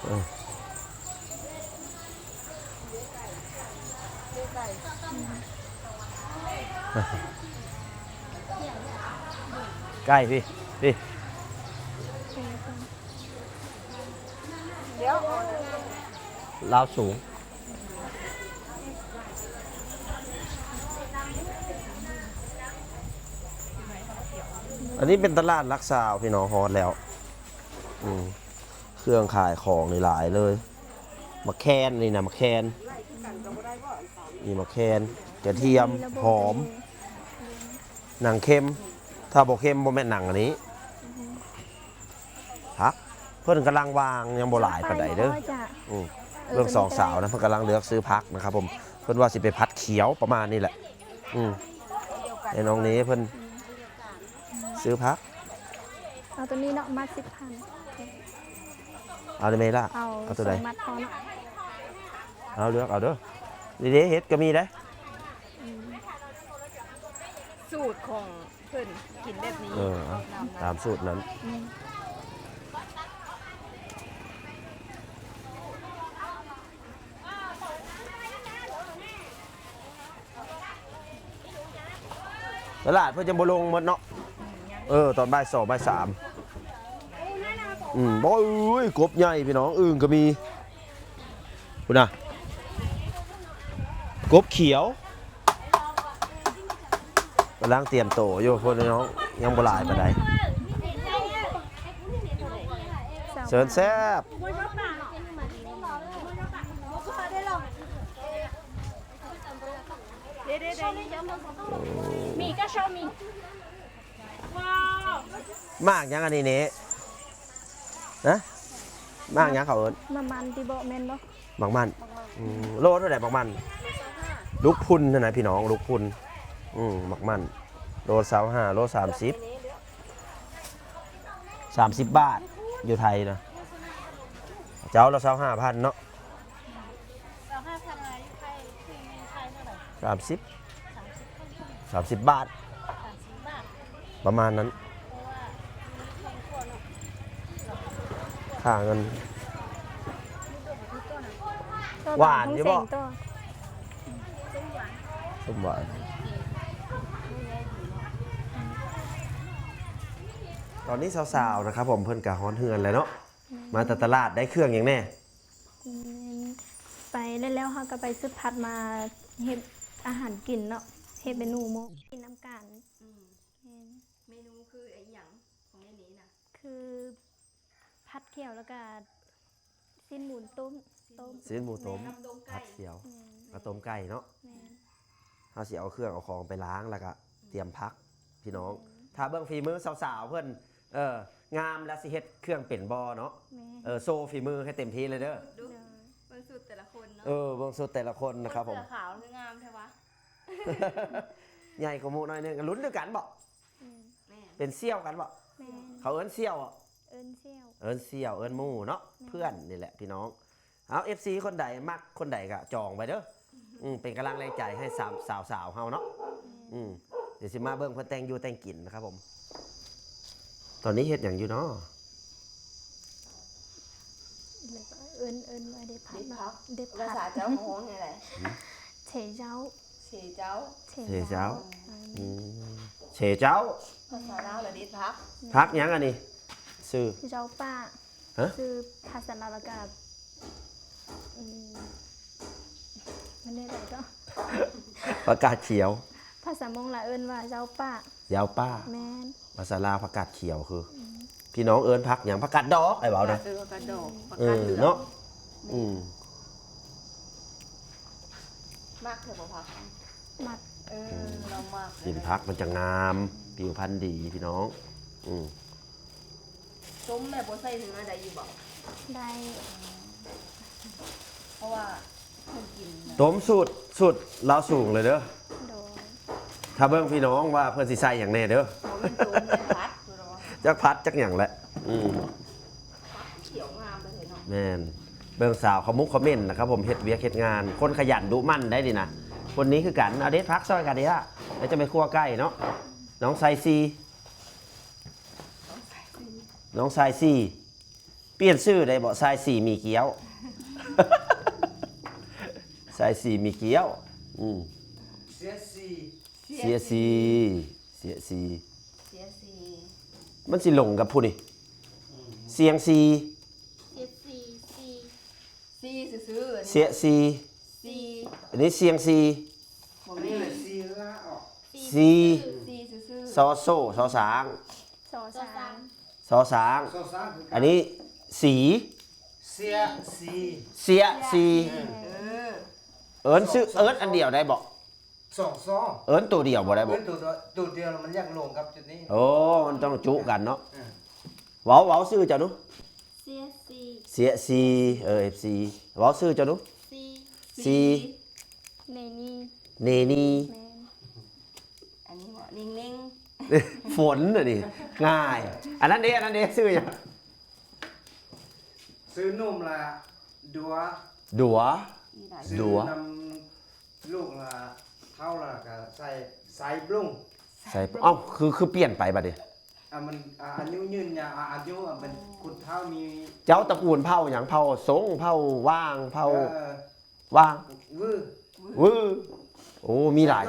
ເອີ ໃກ້ພີ່ ພີ່. ລາວສູງ. ອັນນີ້ເປັນຕະຫຼາດຫຼັກຊາວ ພີ່ນ້ອງ ຮອດແລ້ວ. ອືມ ເຄື່ອງຂາຍຂອງນີ້ຫຼາຍເລີຍ. ໝາກແຄນ ນີ້ນະ ໝາກແຄນ. ມີໝາກແຄນ, ກະທຽມ, ຫອມ, ໜັງເຂັມ. ຖ້າບໍ່ເຂັມ ບໍ່ແມ່ນໜັງອັນນີ້. ຜັກເພິ່ນກຳລັງວາງ ຍັງບໍ່ຫຼາຍປານໃດເດີ. ອືມ ເບິ່ງສອງສາວນະ ເພິ່ນກຳລັງເລືອກຊື້ຜັກນະຄັບຜົມ. ເພິ່ນວ່າຊິໄປຜັດຂຽວປະມານນີ້ແຫຼະ. ອືມ ໃຫ້ນ້ອງເນເພິ່ນຊື້ຜັກ. ເອົາໂຕນີ້ເນາະ ມັດສິບພັນ. ເອົາໄດ້ໄໝລະ? ເອົາ ເອົາໂຕໃດ? ສອງມັດພໍເນາະ. ເອົາ ເລືອກເອົາເດີ. ນີ້ເດ້ ເຫັດກໍມີເດ້. ອືມ ສູດຂອງ ເພິ່ນກິນແບບນີ້. ເອີ ຕາມສູດນັ້ນ. ອືມ ຕະຫຼາດເພິ່ນຍັງບໍ່ລົງໝົດເນາະ. ເອີ ຕອນບ່າຍສອງ ບ່າຍສາມ. ອືມ ໂອ້ຍ ກົບໃຫຍ່ພີ່ນ້ອງ ອຶ່ງກໍມີ. ພຸ້ນນະ ກົບຂຽວ ກຳລັງຕຽມໂຕຢູ່ພຸ້ນພີ່ນ້ອງ ຍັງບໍ່ຫຼາຍປານໃດ. ເຊີນແຊບ. ໝາກຫຍັງອັນນີ້ເນ? ຮະ? ໝາກຫຍັງເຂົາເອີ້ນ? ໝາກມັນຕິເບາະ ແມ່ນບໍ່? ໝາກມັນ. ອືມ ໂລເທົ່າໃດໝາກມັນ? ລູກພຸ່ນຫັ້ນນະພີ່ນ້ອງ ລູກພຸ່ນ. ອືມ ໝາກມັນ ໂລຊາວຫ້າ ໂລສາມສິບ ສາມສິບບາດ ຢູ່ໄທນະ. ເຈົ້າລະຊາວຫ້າພັນເນາະ. ຊາວຫ້າພັນລາວ ຢູ່ໄທ ຢູ່ໄທເທົ່າໃດ? ສາມສິບ ສາມສິບ ສາມສິບບາດ ປະມານນັ້ນ. ຄ່າເງິນ. ຫວານຢູ່ບໍ່? ສົ້ມຫວານ. ຕອນນີ້ສາວໆ ນະຄັບຜົມ ເພິ່ນກະຮອດເຮືອນແລ້ວເນາະ. ມາແຕ່ຕະຫຼາດ ໄດ້ເຄື່ອງຫຍັງແດ່? ອືມ ໄປແລ້ວໆ ເຮົາກໍໄປຊື້ຜັກມາເຮັດອາຫານກິນເນາະ ເຮັດເມນູໝູກິນນຳກັນ. ອືມ ແມ່ນ. ເມນູຄືອີ່ຫຍັງຂອງໃນນີ້ນະ? ຄືຜັດຂຽວ ແລ້ວກໍຊີ້ນໝູຕົ້ມ ຕົ້ມ ຊີ້ນໝູຕົ້ມ ແມ່ນ ຜັດຂຽວ ແມ່ນ ກັບຕົ້ມໄກ່ເນາະ. ແມ່ນ. ເຮົາຊິເອົາເຄື່ອງເອົາຂອງໄປລ້າງ ແລ້ວກໍຕຽມຜັກ ພີ່ນ້ອງ. ອືມ ຖ້າເບິ່ງຝີມືສາວໆ ເພິ່ນ ເອີ ງາມແລ້ວຊິເຮັດເຄື່ອງເປັນບໍ່ເນາະ? ແມ່ນ. ເອີ ໂຊຝີມືໃຫ້ເຕັມທີ່ເລີຍເດີ. ໂດຍ. ເບິ່ງຊຸດແຕ່ລະຄົນເນາະ. ເອີ ເບິ່ງຊຸດແຕ່ລະຄົນນະຄັບຜົມ. ເສື້ອຂາວຄືງາມແທ້ວະ. ໃຫຍ່ກວ່າໝູ່ໜ້ອຍໜຶ່ງ. ລຸ້ນຄືກັນບໍ່? ແມ່ນ. ແມ່ນ. ເປັນສ່ຽວກັນບໍ່? ແມ່ນ. ເຂົາເອີ້ນສ່ຽວບໍ່? ເອີ້ນສ່ຽວ. ເອີ້ນສ່ຽວ ເອີ້ນໝູ່ເນາະ. ແມ່ນ. ເພື່ອນນີ້ແຫຼະພີ່ນ້ອງ. ເອົາ ເອັຟຊີ ຄົນໃດມັກຄົນໃດກະຈອງໄວ້ເດີ. ອືມ ເປັນກຳລັງແຮງໃຈໃຫ້ສາວ ສາວໆ ເຮົາເນາະ. ອືມ ດຽວຊິມາເບິ່ງເພິ່ນແຕ່ງຢູ່ແຕ່ງກິນນະຄັບຜົມ. ຕອນນີ້ເຮັດຫຍັງຢູ່ເນາະ? ເອີ້ນ ເອີ້ນວ່າເດັດຜັກເນາະ. ເດັດຜັກ. ເດັດຜັກ ພາສາເຈົ້າເຮົາຮ້ອງແນວໃດ? ເສເຈົ້າ. ເສເຈົ້າ. ເສເຈົ້າ. ເສເຈົ້າ. ອືມ ເສເຈົ້າ. ພາສາລາວລະເດັດຜັກ. ຜັກຫຍັງອັນນີ້? ຊື່ ເຈົ້າປ່າ. ຮະ? ຊື່ພາສາລາວລະກະ ອືມ ມັນແນວໃດກໍ ຜັກກາດຂຽວ. ພາສາມົ້ງລະເອີ້ນວ່າເຈົ້າປ່າ. ເຈົ້າປ່າ. ແມ່ນ. ພາສາລາວຜັກກາດຂຽວຄື ອືມ ພີ່ນ້ອງເອີ້ນຜັກຫຍັງ? ຜັກກາດດອກ ອ້າຍເວົ້ານະ. ເອີ ຜັກກາດດອກ ອືມ ຜັກກາດເຫຼືອງເນາະ. ອືມ ອືມ ມັກແທ້ບໍ່ຜັກ? ມັກ. ເອີ ອືມ ລາວມັກ ກິນຜັກມັນຈະງາມ ຜິວພັນດີພີ່ນ້ອງ. ອືມ ຕົ້ມແບບບໍ່ໃສ່ເນື້ອໄດ້ຢູ່ບໍ່? ໄດ້. ເພາະວ່າເພິ່ນກິນນະ ຕົ້ມສູດ ສູດລາວສູງເລີຍເດີ. ໂດຍ. ຖ້າເບິ່ງພີ່ນ້ອງວ່າເພິ່ນຊິໃສ່ຫຍັງແດ່ເດີ. ບໍ່ແມ່ນຕົ້ມ ແມ່ນຜັດ. ຈັກຜັດຈັກຫຍັງແຫຼະ. ອືມ ຂຽວງາມເລີຍເນາະ. ແມ່ນ. ເບິ່ງສາວເຂົາມຸກເຂົາເມັ້ນນະຄັບຜົມ ເຮັດວຽກເຮັດງານ ຄົນຂະຫຍັນດຸໝັ່ນໄດ໋ນີ້ນະ. ຄົນນີ້ຄືກັນ ເອົາເດັດຜັກຊ່ອຍກັນເດລະ ແລ້ວຈະໄປຂົ້ວໄກ່ເນາະ. ນ້ອງຊາຍສີ່ ນ້ອງຊາຍສີ່ ປ່ຽນຊື່ໄດ້ບໍ່? ຊາຍສີ່ມີກ້ຽວ ຊາຍສີ່ມີກ້ຽວ. ອືມ ເສຍສີ່ ເສຍສີ່ ເສຍສີ່ ເສຍສີ່ ມັນຊິລົງກັບຜູ້ນີ້. ອືມ ສຽງສີ່ ເສຍສີ່ ສີ່ ສີ່ຊື່ໆ ເສຍສີ່ ສີ່ ອັນນີ້ສຽງສີ່. ບໍ່ແມ່ນ ສີ່ລະອອກ ສີ່ ສີ່ຊື່ໆ ຊໍໂຊ ຊໍຊ້າງ ຊໍຊ້າງ ຊໍຊ້າງ ຊໍຊ້າງ. ອັນນີ້ສີ ເສຍສີ່ ເສຍສີ່. ເອີ ເອີ້ນຊື່ ສອງ ເອີ້ນອັນດຽວໄດ້ບໍ່? ສອງຊໍ ເອີ້ນໂຕດຽວບໍ່ໄດ້ບໍ່? ເອີ້ນໂຕ ໂຕດຽວມັນຢາກລົງກັບຈຸດນີ້. ໂອ້ ມັນຕ້ອງຈຸກັນເນາະ. ເອີ ເວົ້າ ເວົ້າຊື່ເຈົ້າດູ. ເສຍສີ່ ເສຍສີ່. ເອີ ເອັຟຊີ ເວົ້າຊື່ເຈົ້າດູ. ສີ່ ສີ່ ເນນີ ເນນີ. ແມ່ນ. ອັນນີ້ເນງເນງ ຝົນອັນນີ້ ງ່າຍ. ອັນນັ້ນເດ ອັນນັ້ນເດ ຊື່ຫຍັງ? ຊື່ໜຸ່ມລະດັວ ດັວ ຊື່ ດັວ ນຳລູກລະເຖົ້າລະກະໃສ່ ໃສ່ບລຸງ ໃສ່ ເອົ້າ ຄື ຄືປ່ຽນໄປບັດນີ້. ອ່າ ມັນ ອ່າ ອາຍຸຍືນຍາວ ອ່າ ອາຍຸ ອ່າ ເປັນຄົນເຖົ້າມີ ເຈົ້າຕະກູນເຜົ່າຫຍັງ? ເຜົ່າສົງ ເຜົ່າຫວ່າງ ເຜົ່າ ເອີ ຫວ່າງ ວື ວື. ໂອ້ ມີຫຼາຍ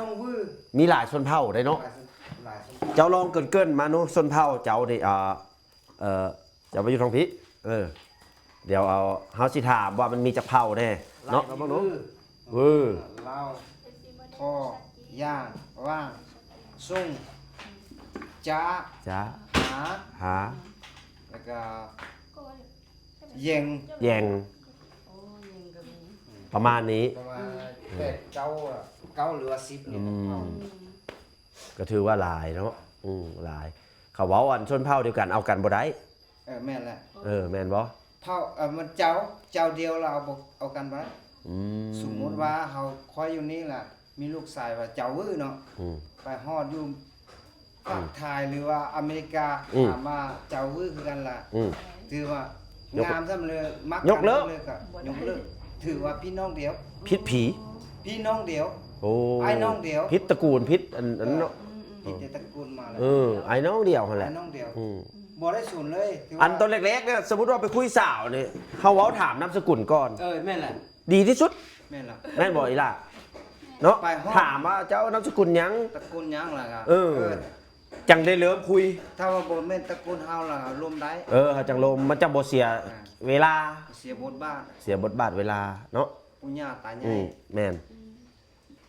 ມີຫຼາຍຊົນເຜົ່າໄດ໋ເນາະ. ຫຼາຍຊົນ ຫຼາຍຊົນເຜົ່າ. ເຈົ້າລອງເກີ່ນໆມາດູ ຊົນເຜົ່າເຈົ້ານີ້ ອ່າ ເອີ ເຈົ້າໄປຢູ່ທາງພີ້. ເອີ ດຽວເອົາ ເຮົາຊິຖາມວ່າມັນມີຈັກເຜົ່າແດ່ເນາະ. ເບິ່ງດູ ວື ລາວ ທໍ່ ຢ່າງ ຫວ່າງ ຊຸງ ຈາ ຈາ ຫາ ຫາ ແລ້ວກະ ເຢັງ ເຢັງ ໂອ້ ເຢັງກໍມີ ປະມານນີ້ ປະມານ ອືມ ແປດ ເກົ້າ ເກົ້າ ຫຼືວ່າ ສິບ ນີ້ແຫຼະ. ອືມ ເຂົ້າ ອືມ ກໍຖືວ່າຫຼາຍເນາະ. ອືມ ຫຼາຍ. ເຂົາເວົ້າອັນຊົນເຜົ່າດຽວກັນເອົາກັນບໍ່ໄດ້. ເອີ ແມ່ນແຫຼະ. ເອີ ແມ່ນບໍ່? ເຜົ່າ ເອີ ມັນເຈົ້າ ເຈົ້າດຽວລະເອົາບໍ່ ເອົາກັນບໍ່ໄດ້. ອືມ ສົມມຸດວ່າເຮົາ ຂ້ອຍຢູ່ນີ້ລະ ມີລູກຊາຍວ່າເຈົ້າວືເນາະ. ອືມ ໄປຮອດຢູ່ ອືມ ພາກໄທ ຫຼືວ່າອາເມລິກາ ອືມ ຖາມວ່າເຈົ້າວືຄືກັນລະ. ອືມ ຖືວ່າ ຍົກ ງາມຊ້ຳເລີຍ ມັກ ຍົກເລີກ ກັນເລີຍກໍຍົກເລີກ. ຖືວ່າພີ່ນ້ອງດຽວ ຜິດຜີ ພີ່ນ້ອງດຽວ. ໂອ້ ອ້າຍນ້ອງດຽວ ຜິດຕະກູນ ຜິດອັນ ອັນເນາະ. ເອີ ອືມ ອືມ ຜິດແຕ່ຕະກູນມາແລ້ວ. ເອີ ອ້າຍນ້ອງດຽວຫັ້ນແຫຼະ. ອ້າຍນ້ອງດຽວ. ອືມ ບໍ່ໄດ້ສົນເລີຍ. ອັນຕອນແລກໆ ເນຍ ສົມມຸດວ່າໄປຄຸຍສາວນີ້ ເຮົາເວົ້າຖາມນາມສະກຸນກ່ອນ. ເອີ ແມ່ນແຫຼະ. ດີທີ່ສຸດ. ແມ່ນລະ ແມ່ນບໍ່ອີ່ຫຼ້າ? ເນາະ ໄປຮອດ ຖາມວ່າເຈົ້ານາມສະກຸນຫຍັງ ຕະກຸນຫຍັງລະກະ ເອີ ເອີ ຈັ່ງໄດ້ເລີ່ມຄຸຍ. ຖ້າວ່າບໍ່ແມ່ນຕະກຸນເຮົາລະລົມໄດ້. ເອີ ເຮົາຈັ່ງລົມ ມັນຈັ່ງບໍ່ເສຍ ອ່າ ເວລາ ເສຍບົດບາດ ເສຍບົດບາດເວລາເນາະ ປູ່ຍ່າຕາໃຫຍ່. ອືມ ແມ່ນ.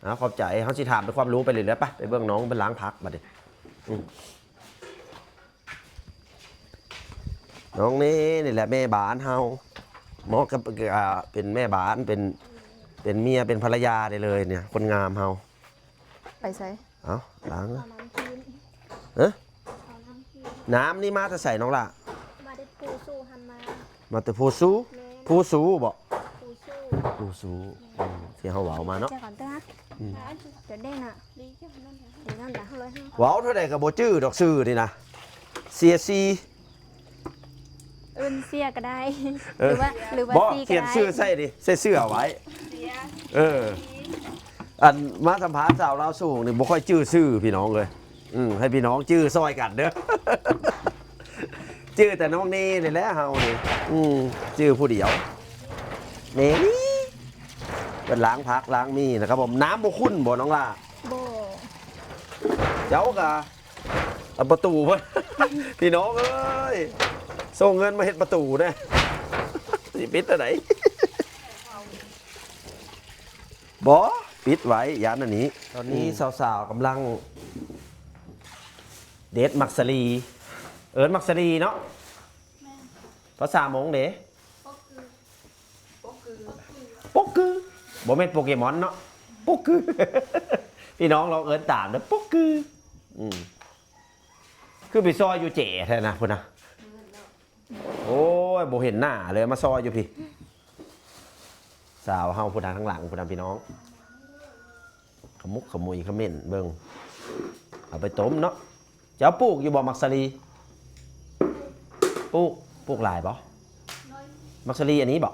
ເອົາ ຂອບໃຈ. ເຮົາຊິຖາມເປັນຄວາມຮູ້ໄປເລື້ອຍໆ. ໄປ ໄປເບິ່ງນ້ອງເພິ່ນລ້າງຜັກບັດນີ້. ອືມ ນ້ອງເນ ນີ້ແຫຼະແມ່ບ້ານເຮົາ ເໝາະກັບ ອ່າ ເປັນແມ່ບ້ານ ເປັນ ເປັນເມຍ ເປັນພັນລະຍາໄດ້ເລີຍເນຍ ຄົນງາມເຮົາ. ໄປໃສ? ເອົ້າ ລ້າງ ເອົານ້ຳກິນ. ຮະ? ເອົານ້ຳກິນ. ນ້ຳນີ້ມາແຕ່ໃສນ້ອງຫຼ້າ? ມາແຕ່ພູສູຫັ້ນມາ. ມາແຕ່ພູສູ? ແມ່ນ. ພູສູບໍ? ພູສູ. ພູສູ. ອືມ ທີ່ເຮົາເວົ້າມາເນາະ. ດຽວກ່ອນເດີ້ ອືມ ດຽວເດ້ນະ ເວົ້າເທົ່າໃດກໍບໍ່ຈື່ດອກຊື່ນີ້ນະ. ເສຍຊີ ເອີ້ນເສຍກໍໄດ້ ເອີ ຫຼືວ່າ ຫຼືວ່າ ບໍ່ ຊີກໍໄດ້ ຂຽນຊື່ໃສ່ນີ້ ໃສ່ເສື້ອໄວ້. ເອີ ອັນມາສຳພາດສາວລາວສູງນີ້ ບໍ່ຄ່ອຍຈື່ຊື່ພີ່ນ້ອງເອີຍ. ອືມ ໃຫ້ພີ່ນ້ອງຈື່ຊ່ອຍກັນເດີ້ ຈື່ແຕ່ນ້ອງເນນີ້ແຫຼະເຮົານີ້. ອືມ ຈື່ຜູ້ດຽວ ເນນີ້ ເພິ່ນລ້າງຜັກລ້າງໝີ່ນະຄັບຜົມ. ນ້ຳບໍ່ຂຸ້ນບໍ່ນ້ອງຫຼ້າ? ບໍ່. ເຈົ້າກະ ເອົາປະຕູ ພີ່ນ້ອງເອີຍ ສົ່ງເງິນມາເຮັດປະຕູແດ່ ຊິປິດອັນໃດ? ບໍ່ ປິດໄວ້ ຢ້ານອັນນີ້. ຕອນນີ້ ອືມ ສາວໆກຳລັງເດັດໝາກສາລີ. ເອີ້ນໝາກສາລີເນາະ? ແມ່ນ. ພາສາມົ້ງເດ? ປົກກື ປົກກື ບໍ່ແມ່ນໂປເກມອນເນາະ ປົກກື. ພີ່ນ້ອງລອງເອີ້ນຕາມເດີ້ ປົກກື. ອືມ ຄືໄປຊອຍຢູ່ເຈແທ້ນະພຸ້ນນະ. ໂອ້ຍ ບໍ່ເຫັນໜ້າເລີຍ ມາຊອຍຢູ່ພີ້. ສາວເຮົາຜູ້ທາງຫຼັງພຸ້ນນະພີ່ນ້ອງ ຂະມຸກຂະມຸຍຂະເໝັ້ນເບິ່ງ ເອົາໄປຕົ້ມເນາະ. ເຈົ້າປູກຢູ່ບໍ່ໝາກສາລີ? ປູກ ປູກຫຼາຍບໍ່? ໝາກສາລີອັນນີ້ບໍ່?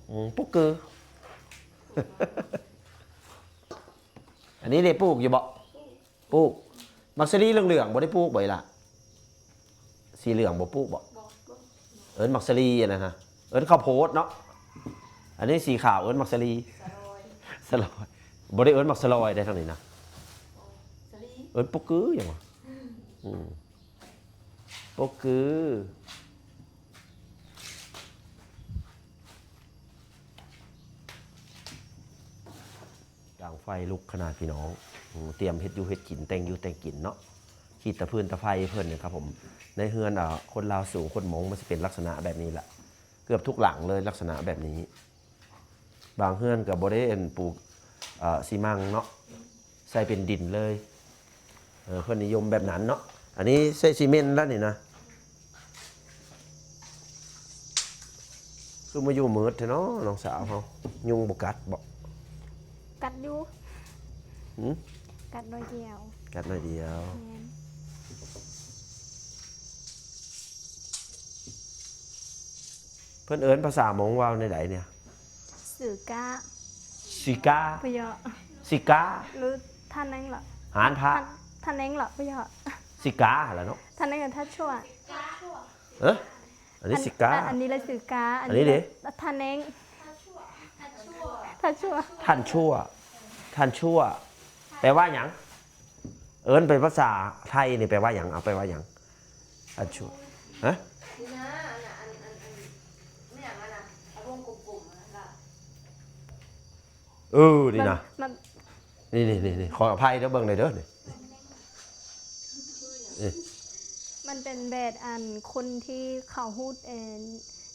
ອືມ ປຸກກື ອັນນີ້ເດ ປູກຢູ່ບໍ່? ປູກ. ໝາກສາລີເຫຼືອງໆບໍ່ໄດ້ປູກບໍ່ອີ່ຫຼ້າ? ສີເຫຼືອງບໍ່ປູກບໍ່? ເອີ້ນໝາກສາລີອັນນັ້ນນະ ເອີ້ນເຂົ້າໂພດເນາະ. ອັນນີ້ສີຂາວເອີ້ນໝາກສາລີ ສະລອຍ ບໍ່ໄດ້ເອີ້ນໝາກສະລອຍໄດ໋ທາງນີ້ນະ. ເອີ້ນປຸກກືຫຍັງວະ? ອືມ ປຸກກື. ດັງໄຟລຸກຂະໜາດພີ່ນ້ອງ ອືມ ຕຽມເຮັດຢູ່ເຮັດກິນ ແຕ່ງຢູ່ແຕ່ງກິນເນາະ. ຂີດຕາຟືນຕາໄຟເພິ່ນນີ້ຄັບຜົມ. ໃນເຮືອນ ອາ ຄົນລາວສູງ ຄົນມົ້ງ ມັນຊິເປັນລັກສະນະແບບນີ້ລະ ເກືອບທຸກຫຼັງເລີຍ ລັກສະນະແບບນີ້. ບາງເຮືອນກໍບໍ່ໄດ້ ອັນ ປູກ ອາ ຊີມັງເນາະ ໃສ່ເປັນດິນເລີຍ. ເອີ ເພິ່ນນິຍົມແບບນັ້ນເນາະ. ອັນນີ້ໃສ່ຊີເມັນລະນີ້ນະ. ຄືມາຢູ່ມືດແທ້ເນາະ ນ້ອງສາວເຮົາ. ຍຸງບໍ່ກັດບໍ່? ກັດຢູ່. ຫື? ກັດໜ້ອຍດຽວ. ກັດໜ້ອຍດຽວ. ແມ່ນ. ເພິ່ນເອີ້ນພາສາມົ້ງວ່າແນວໃດເນຍ? ສືກາ ຊິກາ ພະເຍາະ ຊິກາ ຫຼືທ່ານແນງລະ ຫານພະ ທ່ານ ທ່ານແນງລະພະເຍາະ ຊິກາຫັ້ນລະເນາະ. ທ່ານແນງ ທ່ານຊົ່ວ ເອີ ອັນນີ້ຊິກາ ອັນ ອັນນີ້ລະສືກາ ອັນນີ້ເດ ທ່ານແນງ ທ່ານຊົ່ວ ທ່ານຊົ່ວ ທ່ານຊົ່ວ ແປວ່າຫຍັງ? ເອີ້ນເປັນພາສາໄທນີ້ແປວ່າຫຍັງ? ເອົາ ແປວ່າຫຍັງ? ອັນຊຸ ຮະ? ນີ້ນະ ອັນ ອັນ ອັນ ອັນ ແມ່ນຫຍັງອັນນະ ອັນວົງກົມໆຫັ້ນລະ. ເອີ ນີ້ນະ ມັນ ນີ້ ນີ້ ນີ້ ນີ້ ຂໍອະໄພເດີ້ ເບິ່ງໄດ້ເດີ້ ນີ້ ນີ້ ມັນເປັນແບບ ອັນ ຄົນທີ່ເຂົາຮູດ ເອີ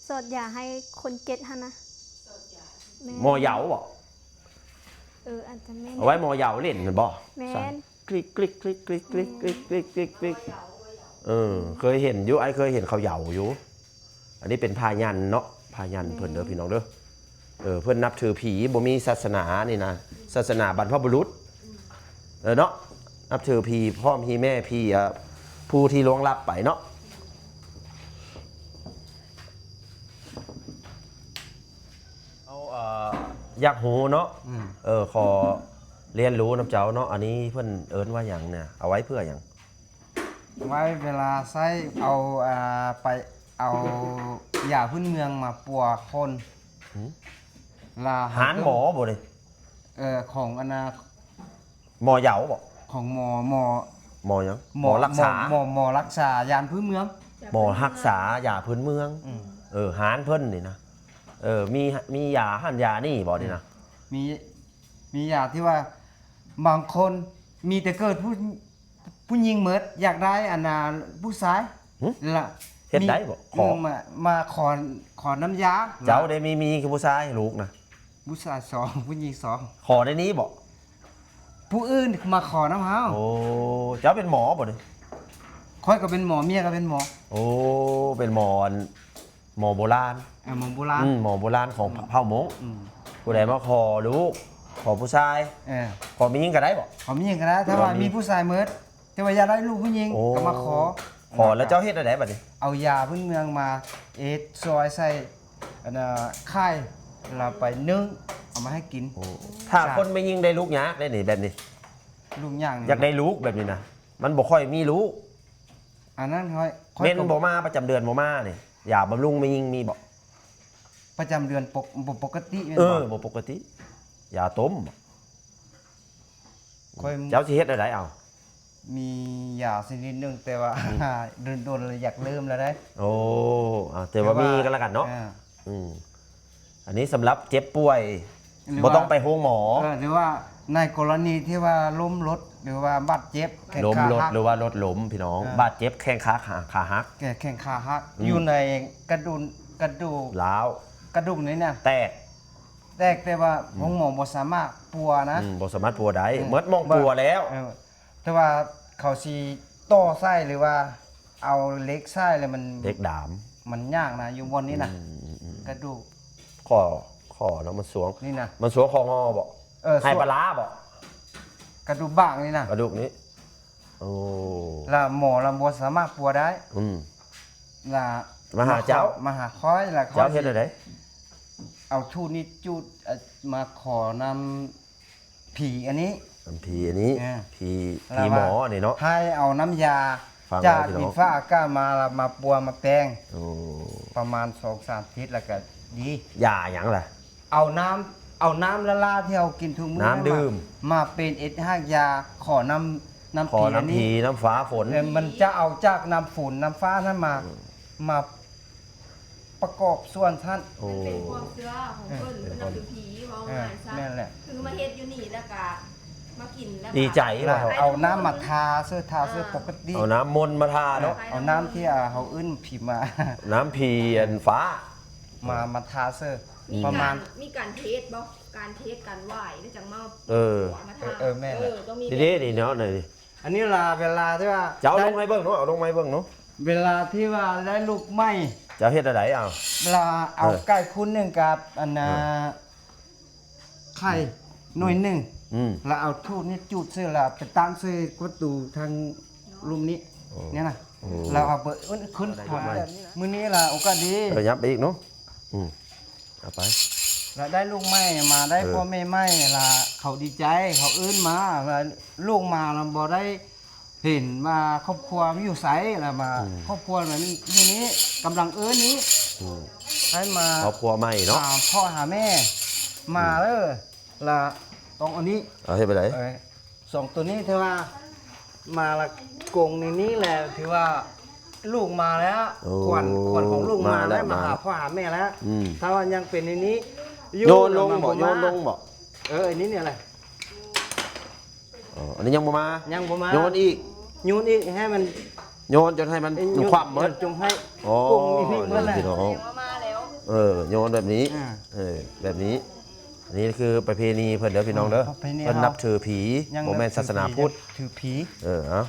ສອດຢາໃຫ້ຄົນເຈັດຫັ້ນນະ. ໝໍເຍົາບໍ? ເອີ ອາດຈະແມ່ນ ເອົາໄວ້ໝໍເຍົາຫຼິ້ນຫັ້ນບໍ? ແມ່ນ. ກລິກ ກລິກ ກລິກ ກລິກ ເອີ ເຄີຍເຫັນຢູ່ ອ້າຍເຄີຍເຫັນເຂົາເຍົາຢູ່. ອັນນີ້ເປັນພາຍັນເນາະ ພາຍັນເພິ່ນເດີ ພີ່ນ້ອງເດີ. ເອີ ເພິ່ນນັບຖືຜີ ບໍ່ມີສາສະໜານີ້ນະ ສາສະໜາບັນພະບຸລຸດ ເອີ ເນາະ ນັບຖືຜີພ້ອມຮີແມ່ ຜີ ອາ ຜູ້ທີ່ລ່ວງລັບໄປເນາະ. ເຮົາ ເອີ ຢາກຮູ້ເນາະ ອືມ ເອີ ຂໍລຽນຮູ້ນຳເຈົ້າເນາະ ອັນນີ້ເພິ່ນເອີ້ນວ່າຫຍັງນະ? ເອົາໄວ້ເພື່ອຫຍັງ? ໄວ້ເວລາໃຊ້ ເອົາ ອ່າ ໄປເອົາຢາພື້ນເມືອງມາປົວຄົນ. ຫືມ ລະ ຮ້ານໝໍບໍ່ນີ້? ເອີ ຂອງອັນນາ ໝໍເຍົາບໍ? ຂອງໝໍ ໝໍ ໝໍຫຍັງ? ໝໍ ໝໍລັກສາ ໝໍ ໝໍ ໝໍລັກສາຢາພື້ນເມືອງ ໝໍຮັກສາຢາພື້ນເມືອງ. ອືມ ເອີ ຮ້ານເພິ່ນນີ້ນະ ເອີ ມີ ມີຢາຫັ້ນຢານີ້ບໍນີ້ນະ? ອືມ ມີ ມີຢາທີ່ວ່າ ບາງຄົນມີແຕ່ເກີດຜູ້ ຜູ້ຍິງໝົດ ຢາກໄດ້ອັນນາ ຜູ້ຊາຍ. ຫຶ? ລະ ເຮັດໄດ້ບໍ? ມີ ຂໍ ເອີ ມາ ມາຂໍ ຂໍນ້ຳຢາ. ເຈົ້າໄດ້ມີ ມີຄືຜູ້ຊາຍ ລູກນະ? ຜູ້ຊາຍສອງ ຜູ້ຍິງສອງ. ຂໍໃນນີ້ບໍ? ຜູ້ອື່ນມາຂໍນຳເຮົາ. ໂອ້ ເຈົ້າເປັນໝໍບໍນີ້? ຂ້ອຍກໍເປັນໝໍ ເມຍກໍເປັນໝໍ. ໂອ້ ເປັນໝໍ ອັນ ໝໍໂບລານ. ເອີ ໝໍໂບລານ. ອືມ ໝໍໂບລານຂອງ ອືມ ເຜົ່າມົ້ງ. ອືມ ຜູ້ໃດມາຂໍລູກ ຂໍຜູ້ຊາຍ. ເອີ ຂໍແມ່ຍິງກໍໄດ້ບໍ? ຂໍແມ່ຍິງກໍໄດ້ ຖ້າວ່າມີຜູ້ຊາຍໝົດ ແຕ່ວ່າຢາກໄດ້ລູກຜູ້ຍິງ ໂອ້ ກໍມາຂໍ. ຂໍແລ້ວເຈົ້າເຮັດແນວໃດບັດນີ້? ເອົາຢາພື້ນເມືອງມາເຮັດຊອຍໃສ່ ອັນນ່າ ໄຂ່ ແລ້ວໄປໜຶ້ງ ເອົາມາໃຫ້ກິນ. ໂອ້ ຖ້າຄົນແມ່ຍິງໄດ້ລູກຍາກເດ້ນີ້ ແບບນີ້. ລູກຍາກນີ້ ຢາກໄດ້ລູກແບບນີ້ນະ ມັນບໍ່ຄ່ອຍມີລູກ. ອັນນັ້ນຂ້ອຍ ຂ້ອຍ ແມ່ນບໍ່ມາ ປະຈຳເດືອນບໍ່ມານີ້ ຢາບຳລຸງແມ່ຍິງມີບໍ່? ປະຈຳເດືອນປົກ ບໍ່ປົກກະຕິແມ່ນບໍ່? ເອີ ບໍ່ປົກກະຕິ ຢາຕົ້ມ. ຂ້ອຍ ເຈົ້າຊິເຮັດແນວໃດເອົາ? ມີຢາຊະນິດໜຶ່ງ ແຕ່ວ່າ ອືມ ດົນໆ ແລ້ວຢາກເລີ່ມແລ້ວເດ້. ໂອ້ ເອົາ ແຕ່ວ່າ ແຕ່ວ່າມີກໍແລ້ວກັນເນາະ. ເອີ ອືມ ອັນນີ້ສຳລັບເຈັບປ່ວຍ ຫຼືວ່າ ບໍ່ຕ້ອງໄປໂຮງໝໍ. ເອີ ຫຼືວ່າໃນກໍລະນີທີ່ວ່າລົ້ມລົດ ຫຼືວ່າບາດເຈັບແຂ້ງຂາຫັກ ລົ້ມລົດ ຫຼືວ່າລົດລົ້ມ ພີ່ນ້ອງ. ເອີ ບາດເຈັບແຂ້ງຂາ ຂາ ຂາຫັກ ແຂ- ແຂ້ງຂາຫັກ. ອືມ ຢູ່ໃນກະດູກ ກະດູກລ້າວ ກະດູກນີ້ນະ ແຕກ ແຕກ ແຕ່ວ່າ ອືມ ໂຮງໝໍບໍ່ສາມາດປົວນະ. ອືມ ບໍ່ສາມາດປົວໄດ້. ອືມ ໝົດໝ່ອງປົວແລ້ວ. ເອີ ແຕ່ວ່າເຂົາຊິຕໍ່ໃສ່ ຫຼືວ່າເອົາເຫຼັກໃສ່ ແລ້ວມັນ ເຫຼັກດາມ ມັນຍາກນະ ຢູ່ບ່ອນນີ້ນະ. ອືມໆໆ ກະດູກ ຂໍ້ ຂໍ້ເນາະ ມັນສວງ ນີ້ນະ ມັນສວງຂໍ້ງໍບໍ? ເອີ ໄຫປາລາບໍ? ກະດູກບາງນີ້ນະ ກະດູກນີ້. ໂອ້ ລະໝໍລະບໍ່ສາມາດປົວໄດ້. ອືມ ລະມາຫາເຈົ້າ ມາຫາຂ້ອຍ ລະຂ້ອຍ ເຈົ້າເຮັດແນວໃດ? ເອົາທູດນີ້ຈູດ ເອົາ ມາຂໍນຳຜີອັນນີ້ ນຳຜີອັນນີ້. ເອີ ຜີ ຜີໝໍນີ້ເນາະ ໃຫ້ເອົານ້ຳຢາຈາກດິນຟ້າອາກາດມາ ລະມາປົວມາແປງ. ໂອ້ ປະມານສອງສາມທິດ ລະກະດີ. ຢາຫຍັງລະ? ເອົານ້ຳ ເອົານ້ຳລ້າໆທີ່ເຮົາກິນທຸກມື້ ນ້ຳດື່ມ ມາ ມາເປັນເອັດຮາກຢາ. ຂໍນ້ຳ ນ້ຳຜີອັນນີ້ ຂໍນ້ຳຜີ ນ້ຳຟ້າຝົນ. ເອີ ມັນຈະເອົາຈາກນ້ຳຝົນ ນ້ຳຟ້ານັ້ນມາ ອືມ ມາປະກອບສ່ວນຊັ້ນ. ໂອ້ ມັນເປັນຄວາມເຊື່ອຂອງເພິ່ນ ເອີ ເພິ່ນນັບຖືຜີ ເວົ້າງ່າຍຊະ. ແມ່ນແຫຼະ ຄືມາເຮັດຢູ່ນີ້ ແລ້ວກະມາກິນ ແລ້ວກະດີໃຈ. ເອົານ້ຳມາທາເສີ ທາເສີ ອ່າ ປົກກະຕິ ເອົານ້ຳມົນມາທາເນາະ. ເອີ ເອົານ້ຳທີ່ ອ່າ ເຮົາເອີ້ນຜີມາ ນ້ຳຜີອັນຟ້າ ມາ ມາທາເສີ. ມີ ປະມານ ການ ມີການເທດບໍ່? ການເທດ ການຫວາຍ ແລ້ວຈັ່ງມາ ເອີ ມາທາ. ເອີ ເອີ ແມ່ນແຫຼະ. ເອີ ຕ້ອງມີ ນີ້ເດ້ ນີ້ເນາະ ນີ້ ອັນນີ້ລະເວລາທີ່ວ່າ ເຈົ້າເອົາລົງໃຫ້ເບິ່ງເນາະ ເອົາລົງໃຫ້ເບິ່ງເນາະ. ເວລາທີ່ວ່າໄດ້ລູກໃໝ່ ເຈົ້າເຮັດແນວໃດ? ເອົາ ລະເອົາ ເອີ ໄກ່ຄູນໜຶ່ງກັບ ອັນນ່າ ເອີ ໄຂ່ໜ່ວຍໜຶ່ງ ອືມ ລະເອົາທູດນີ້ຈູດໃສ່ ລະໄປຕັ້ງໃສ່ປະຕູທາງລຸ່ມນີ້ ໂອ້ ນີ້ນະ. ໂອ້ ລະເອົາໄປເອີ້ນຂຶ້ນ ມື້ນີ້ລະໂອກາດດີ ເອີ ຫຍັບໄປອີກເນາະ. ອືມ ເອົາໄປ ລະໄດ້ລູກໃໝ່ມາ ໄດ້ ເອີ ພໍ່ແມ່ໃໝ່ ລະເຂົາດີໃຈ ເຂົາເອີ້ນມາ ລະລູກມາລະບໍ່ໄດ້ເຫັນວ່າຄອບຄົວຢູ່ໃສ ລະມາ ອືມ ຄອບຄົວນັ້ນຢູ່ນີ້ ກຳລັງເອີ້ນນີ້ ອືມ ໃຫ້ມາຄອບຄົວໃໝ່ເນາະ ຫາພໍ່ຫາແມ່ ອືມ ມາເດີ. ລະຕ້ອງເອົານີ້ ເອົາເຮັດແບບໃດ? ເອີ ສອງໂຕນີ້ຖືວ່າມາລະກົງໃນນີ້ແຫຼະ ຖືວ່າລູກມາແລ້ວ. ໂອ້ ຂວັນ ຂວັນຂອງລູກມາແລ້ວ ມາແລ້ວ ມາຫາພໍ່ຫາແມ່ແລ້ວ. ອືມ ຖ້າວ່າຍັງເປັນໃນນີ້ຢູ່ ໂຍນລົງບໍ? ໂຍນລົງບໍ? ເອີ ອັນນີ້ນີ້ແຫຼະ. ອໍ ອັນນີ້ຍັງບໍ່ມາ? ຍັງບໍ່ມາ ໂຍນອີກ ໂຍນອີກ ໃຫ້ມັນໂຍນຈົນໃຫ້ມັນ ເອີ ໂຍນ ຄວ່ຳໝົດ ຈົນໃຫ້ ອໍ ກົງນີ້ໝົດແຫຼະ ພີ່ນ້ອງ. ເອີ ໂຍນແບບນີ້ ອ່າ ເອີ ແບບນີ້. ອັນນີ້ຄືປະເພນີເພິ່ນເດີພີ່ນ້ອງເດີ ອ່າ ປະເພນີ ເພິ່ນນັບຖືຜີ ຍັງ ບໍ່ແມ່ນສາສະໜາພຸດ ຖືຜີ ຖືຜີ. ເອີ ເອົາ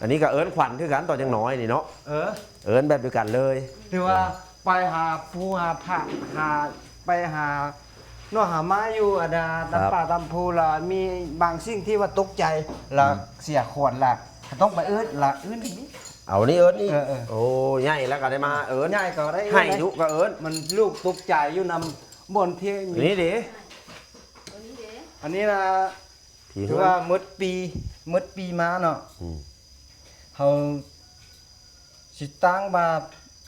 ອັນນີ້ກໍເອີ້ນຂວັນຄືກັນຕອນຍັງນ້ອຍນີ້ເນາະ. ເອີ ເອີ້ນແບບດຽວກັນເລີຍ ຖືວ່າ ເອີ ໄປຫາປູຫາຜາ ຫາ ໄປຫາໜໍ່ຫາໄມ້ຢູ່ອັນນ່າ ຕາມປ່າຕາມພູ ລະມີບາງສິ່ງທີ່ວ່າຕົກໃຈ ລະ ອືມ ເສຍຂວັນ ລະກໍຕ້ອງໄປເອີ້ນ ລະເອີ້ນນີ້ ເອົານີ້ເອີ້ນນີ້. ເອີໆ ໂອ້ ໃຫຍ່ແລ້ວກໍໄດ້ມາເອີ້ນ ໃຫຍ່ກໍໄດ້ເອີ້ນ ໃຫ້ດຸກໍເອີ້ນ ມັນລູກຕົກໃຈຢູ່ນຳບ່ອນທີ່ມີ ນີ້ເດ ອັນນີ້ລະ ຖືວ່າໝົດປີ ໝົດປີມາເນາະ ອືມ ເຮົາຊິຕັ້ງວ່າ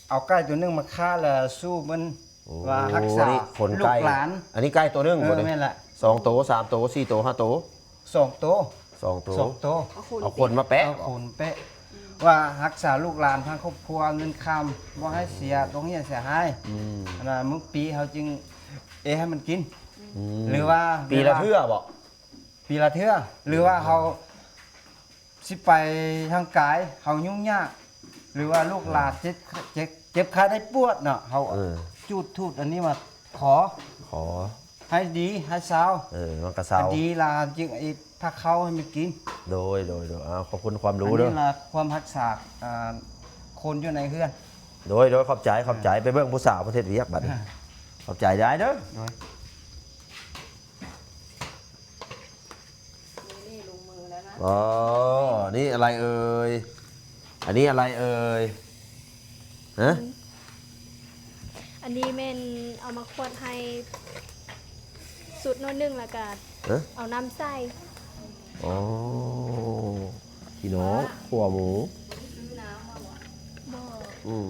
ເອົາໄກ່ໂຕໜຶ່ງມາຂ້າ ລະສູບມັນ ໂອ້ ວ່າຮັກສາລູກຫຼານ. ອັນນີ້ໄກ່ໂຕໜຶ່ງ ເອີ ບໍ່ນີ້ ແມ່ນລະ ສອງໂຕ ສາມໂຕ ສີ່ໂຕ ຫ້າໂຕ ສອງໂຕ ສອງໂຕ ສອງໂຕ. ເອົາຂົນມາແປະ ເອົາຂົນແປະ ວ່າຮັກສາລູກຫຼານທາງຄອບຄົວ ເງິນຄຳ ບໍ່ໃຫ້ເສຍຕົວເສຍຫາຍ. ອືມ ອັນນ່າ ມື້ປີເຮົາຈຶ່ງເອໃຫ້ມັນກິນ. ອືມ ຫຼືວ່າປີລະເທື່ອບໍ? ປີລະເທື່ອ ຫຼືວ່າເຮົາຊິໄປທາງກາຍ ເຮົາຫຍຸ້ງຍາກ ຫຼືວ່າລູກຫຼານເຈັບ ເຈັບ ເຈັບໄຂ້ໄດ້ປວດເນາະ ເຮົາ ເອີ ຈູດທູດອັນນີ້ມາຂໍ ຂໍໃຫ້ດີ ໃຫ້ເຊົາ ເອີ ມັນກໍເຊົາ ອັນດີລະຈຶ່ງເຮັດພາເຂົ້າໃຫ້ມັນກິນ. ໂດຍ ໂດຍ ໂດຍ ອ້າວ ຂອບຄຸນຄວາມຮູ້ເດີ. ອັນນີ້ລະຄວາມຮັກສາ ອ່າ ຄົນຢູ່ໃນເຮືອນ. ໂດຍ ໂດຍ ຂອບໃຈ ຂອບໃຈ. ໄປເບິ່ງຜູ້ສາວເພິ່ນເຮັດວຽກບັດນີ້. ຂອບໃຈຫຼາຍເດີ. ໂດຍ. ນີ້ລົງມືແລ້ວນະ. ອໍ ນີ້ອະໄລເອີຍ? ອັນນີ້ອະໄລເອີຍ? ຮະ? ອັນນີ້ແມ່ນເອົາມາຂວດໃຫ້ສຸກໜ້ອຍໜຶ່ງ ແລ້ວກະ ຮະ? ເອົານ້ຳໃສ່. ອໍ ພີ່ນ້ອງ ຂົ້ວໝູ. ບໍ່. ອືມ.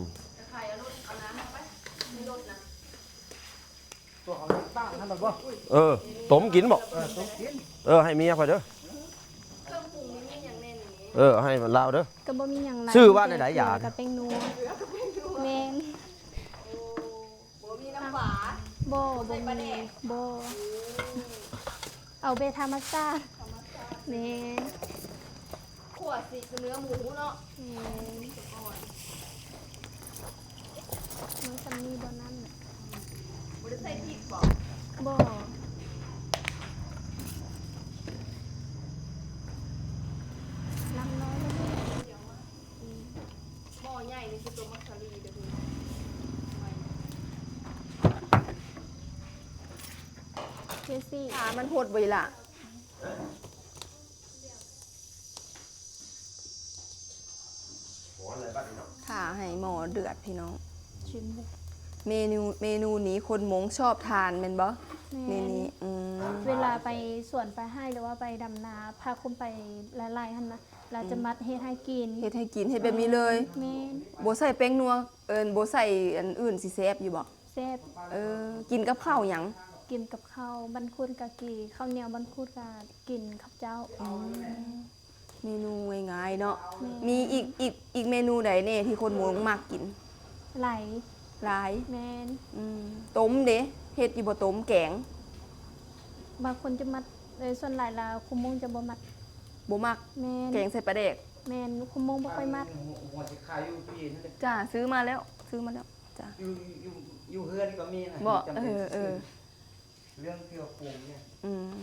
ເອີ ຕົ້ມກິນບໍ? ເອີ ຕົ້ມກິນ. ເອີ ໃຫ້ເມຍຂ້ອຍເດີ. ເອີ ເອົາໃຫ້ລາວເດີ. ກໍບໍ່ມີຫຍັງຫຼາຍ ຊື່ວ່າແນວໃດ ຢາ ເກືອກັບແປ້ງນົວ. ແມ່ນ. ບໍ່ມີນ້ຳຫວານ. ບໍ່ ບໍ່ມີ. ບໍ່. ເອົາແບບທຳມະຊາດ. ແມ່ນ. ຂົ້ວຊິເນື້ອໝູເນາະ. ແມ່ນ. ມັນສ່ຳນີ້ບໍ່ ນ້ຳນະ? ບໍ່ໄດ້ໃສ່ພິກບໍ? ບໍ່. ນ້ຳນ້ອຍ. ໝໍ້ໃຫຍ່ນີ້ຄືຕົວໝາກສາລີເດີ. ເຈຊິ ຂາມັນຫົດບໍ່ອີ່ຫຼ້າ? ຖ້າໃຫ້ໝໍ້ເດືອດພີ່ນ້ອງ. ເມນູ ເມນູນີ້ຄົນມົ້ງຊອບທານແມ່ນບໍ່? ແມ່ນ. ນີ້ ອືມ ເວລາໄປສວນໄປໄຮ່ ຫຼືວ່າໄປດຳນາ ພາຄົນໄປຫຼາຍໆຫັ້ນນະ ລາວຈະມັດເຮັດໃຫ້ກິນ. ເຮັດໃຫ້ກິນ ເຮັດແບບນີ້ເລີຍ. ແມ່ນ. ບໍ່ໃສ່ແປ້ງນົວ ເອີ້ນ ບໍ່ໃສ່ອັນອື່ນຊິແຊບຢູ່ບໍ່? ແຊບ. ເອີ ກິນກັບເຂົ້າຫຍັງ? ກິນກັບເຂົ້າ ບາງຄົນກະກິນເຂົ້າໜຽວ ບາງຄົນກະກິນເຂົ້າເຈົ້າ. ອໍ ເມນູງ່າຍໆເນາະ. ແມ່ນ. ມີອີກ ອີກ ອີກເມນູໃດແດ່ທີ່ຄົນມົ້ງມັກກິນ? ຫຼາຍ. ຫຼາຍ. ແມ່ນ. ອືມ ຕົ້ມເດ ເຮັດຢູ່ບໍ່ ຕົ້ມ ແກງ? ບາງຄົນຈະມັກ ເອີ ສ່ວນຫຼາຍລະຄົນມົ້ງຈະບໍ່ມັກ. ບໍ່ມັກ. ແມ່ນ. ແກງໃສ່ປາແດກ. ແມ່ນ ຄົນມົ້ງບໍ່ຄ່ອຍມັກ. ຫົວ ຫົວຊິຂາຍຢູ່ພີ້ນັ້ນເດ້. ຈ້າ ຊື້ມາແລ້ວ ຊື້ມາແລ້ວ. ຈ້າ ຢູ່ ຢູ່ ຢູ່ເຮືອນກໍມີນະ. ບໍ່? ເອີ ເອີ ເລື່ອງທີ່ວ່າປຸງນີ້. ອືມ.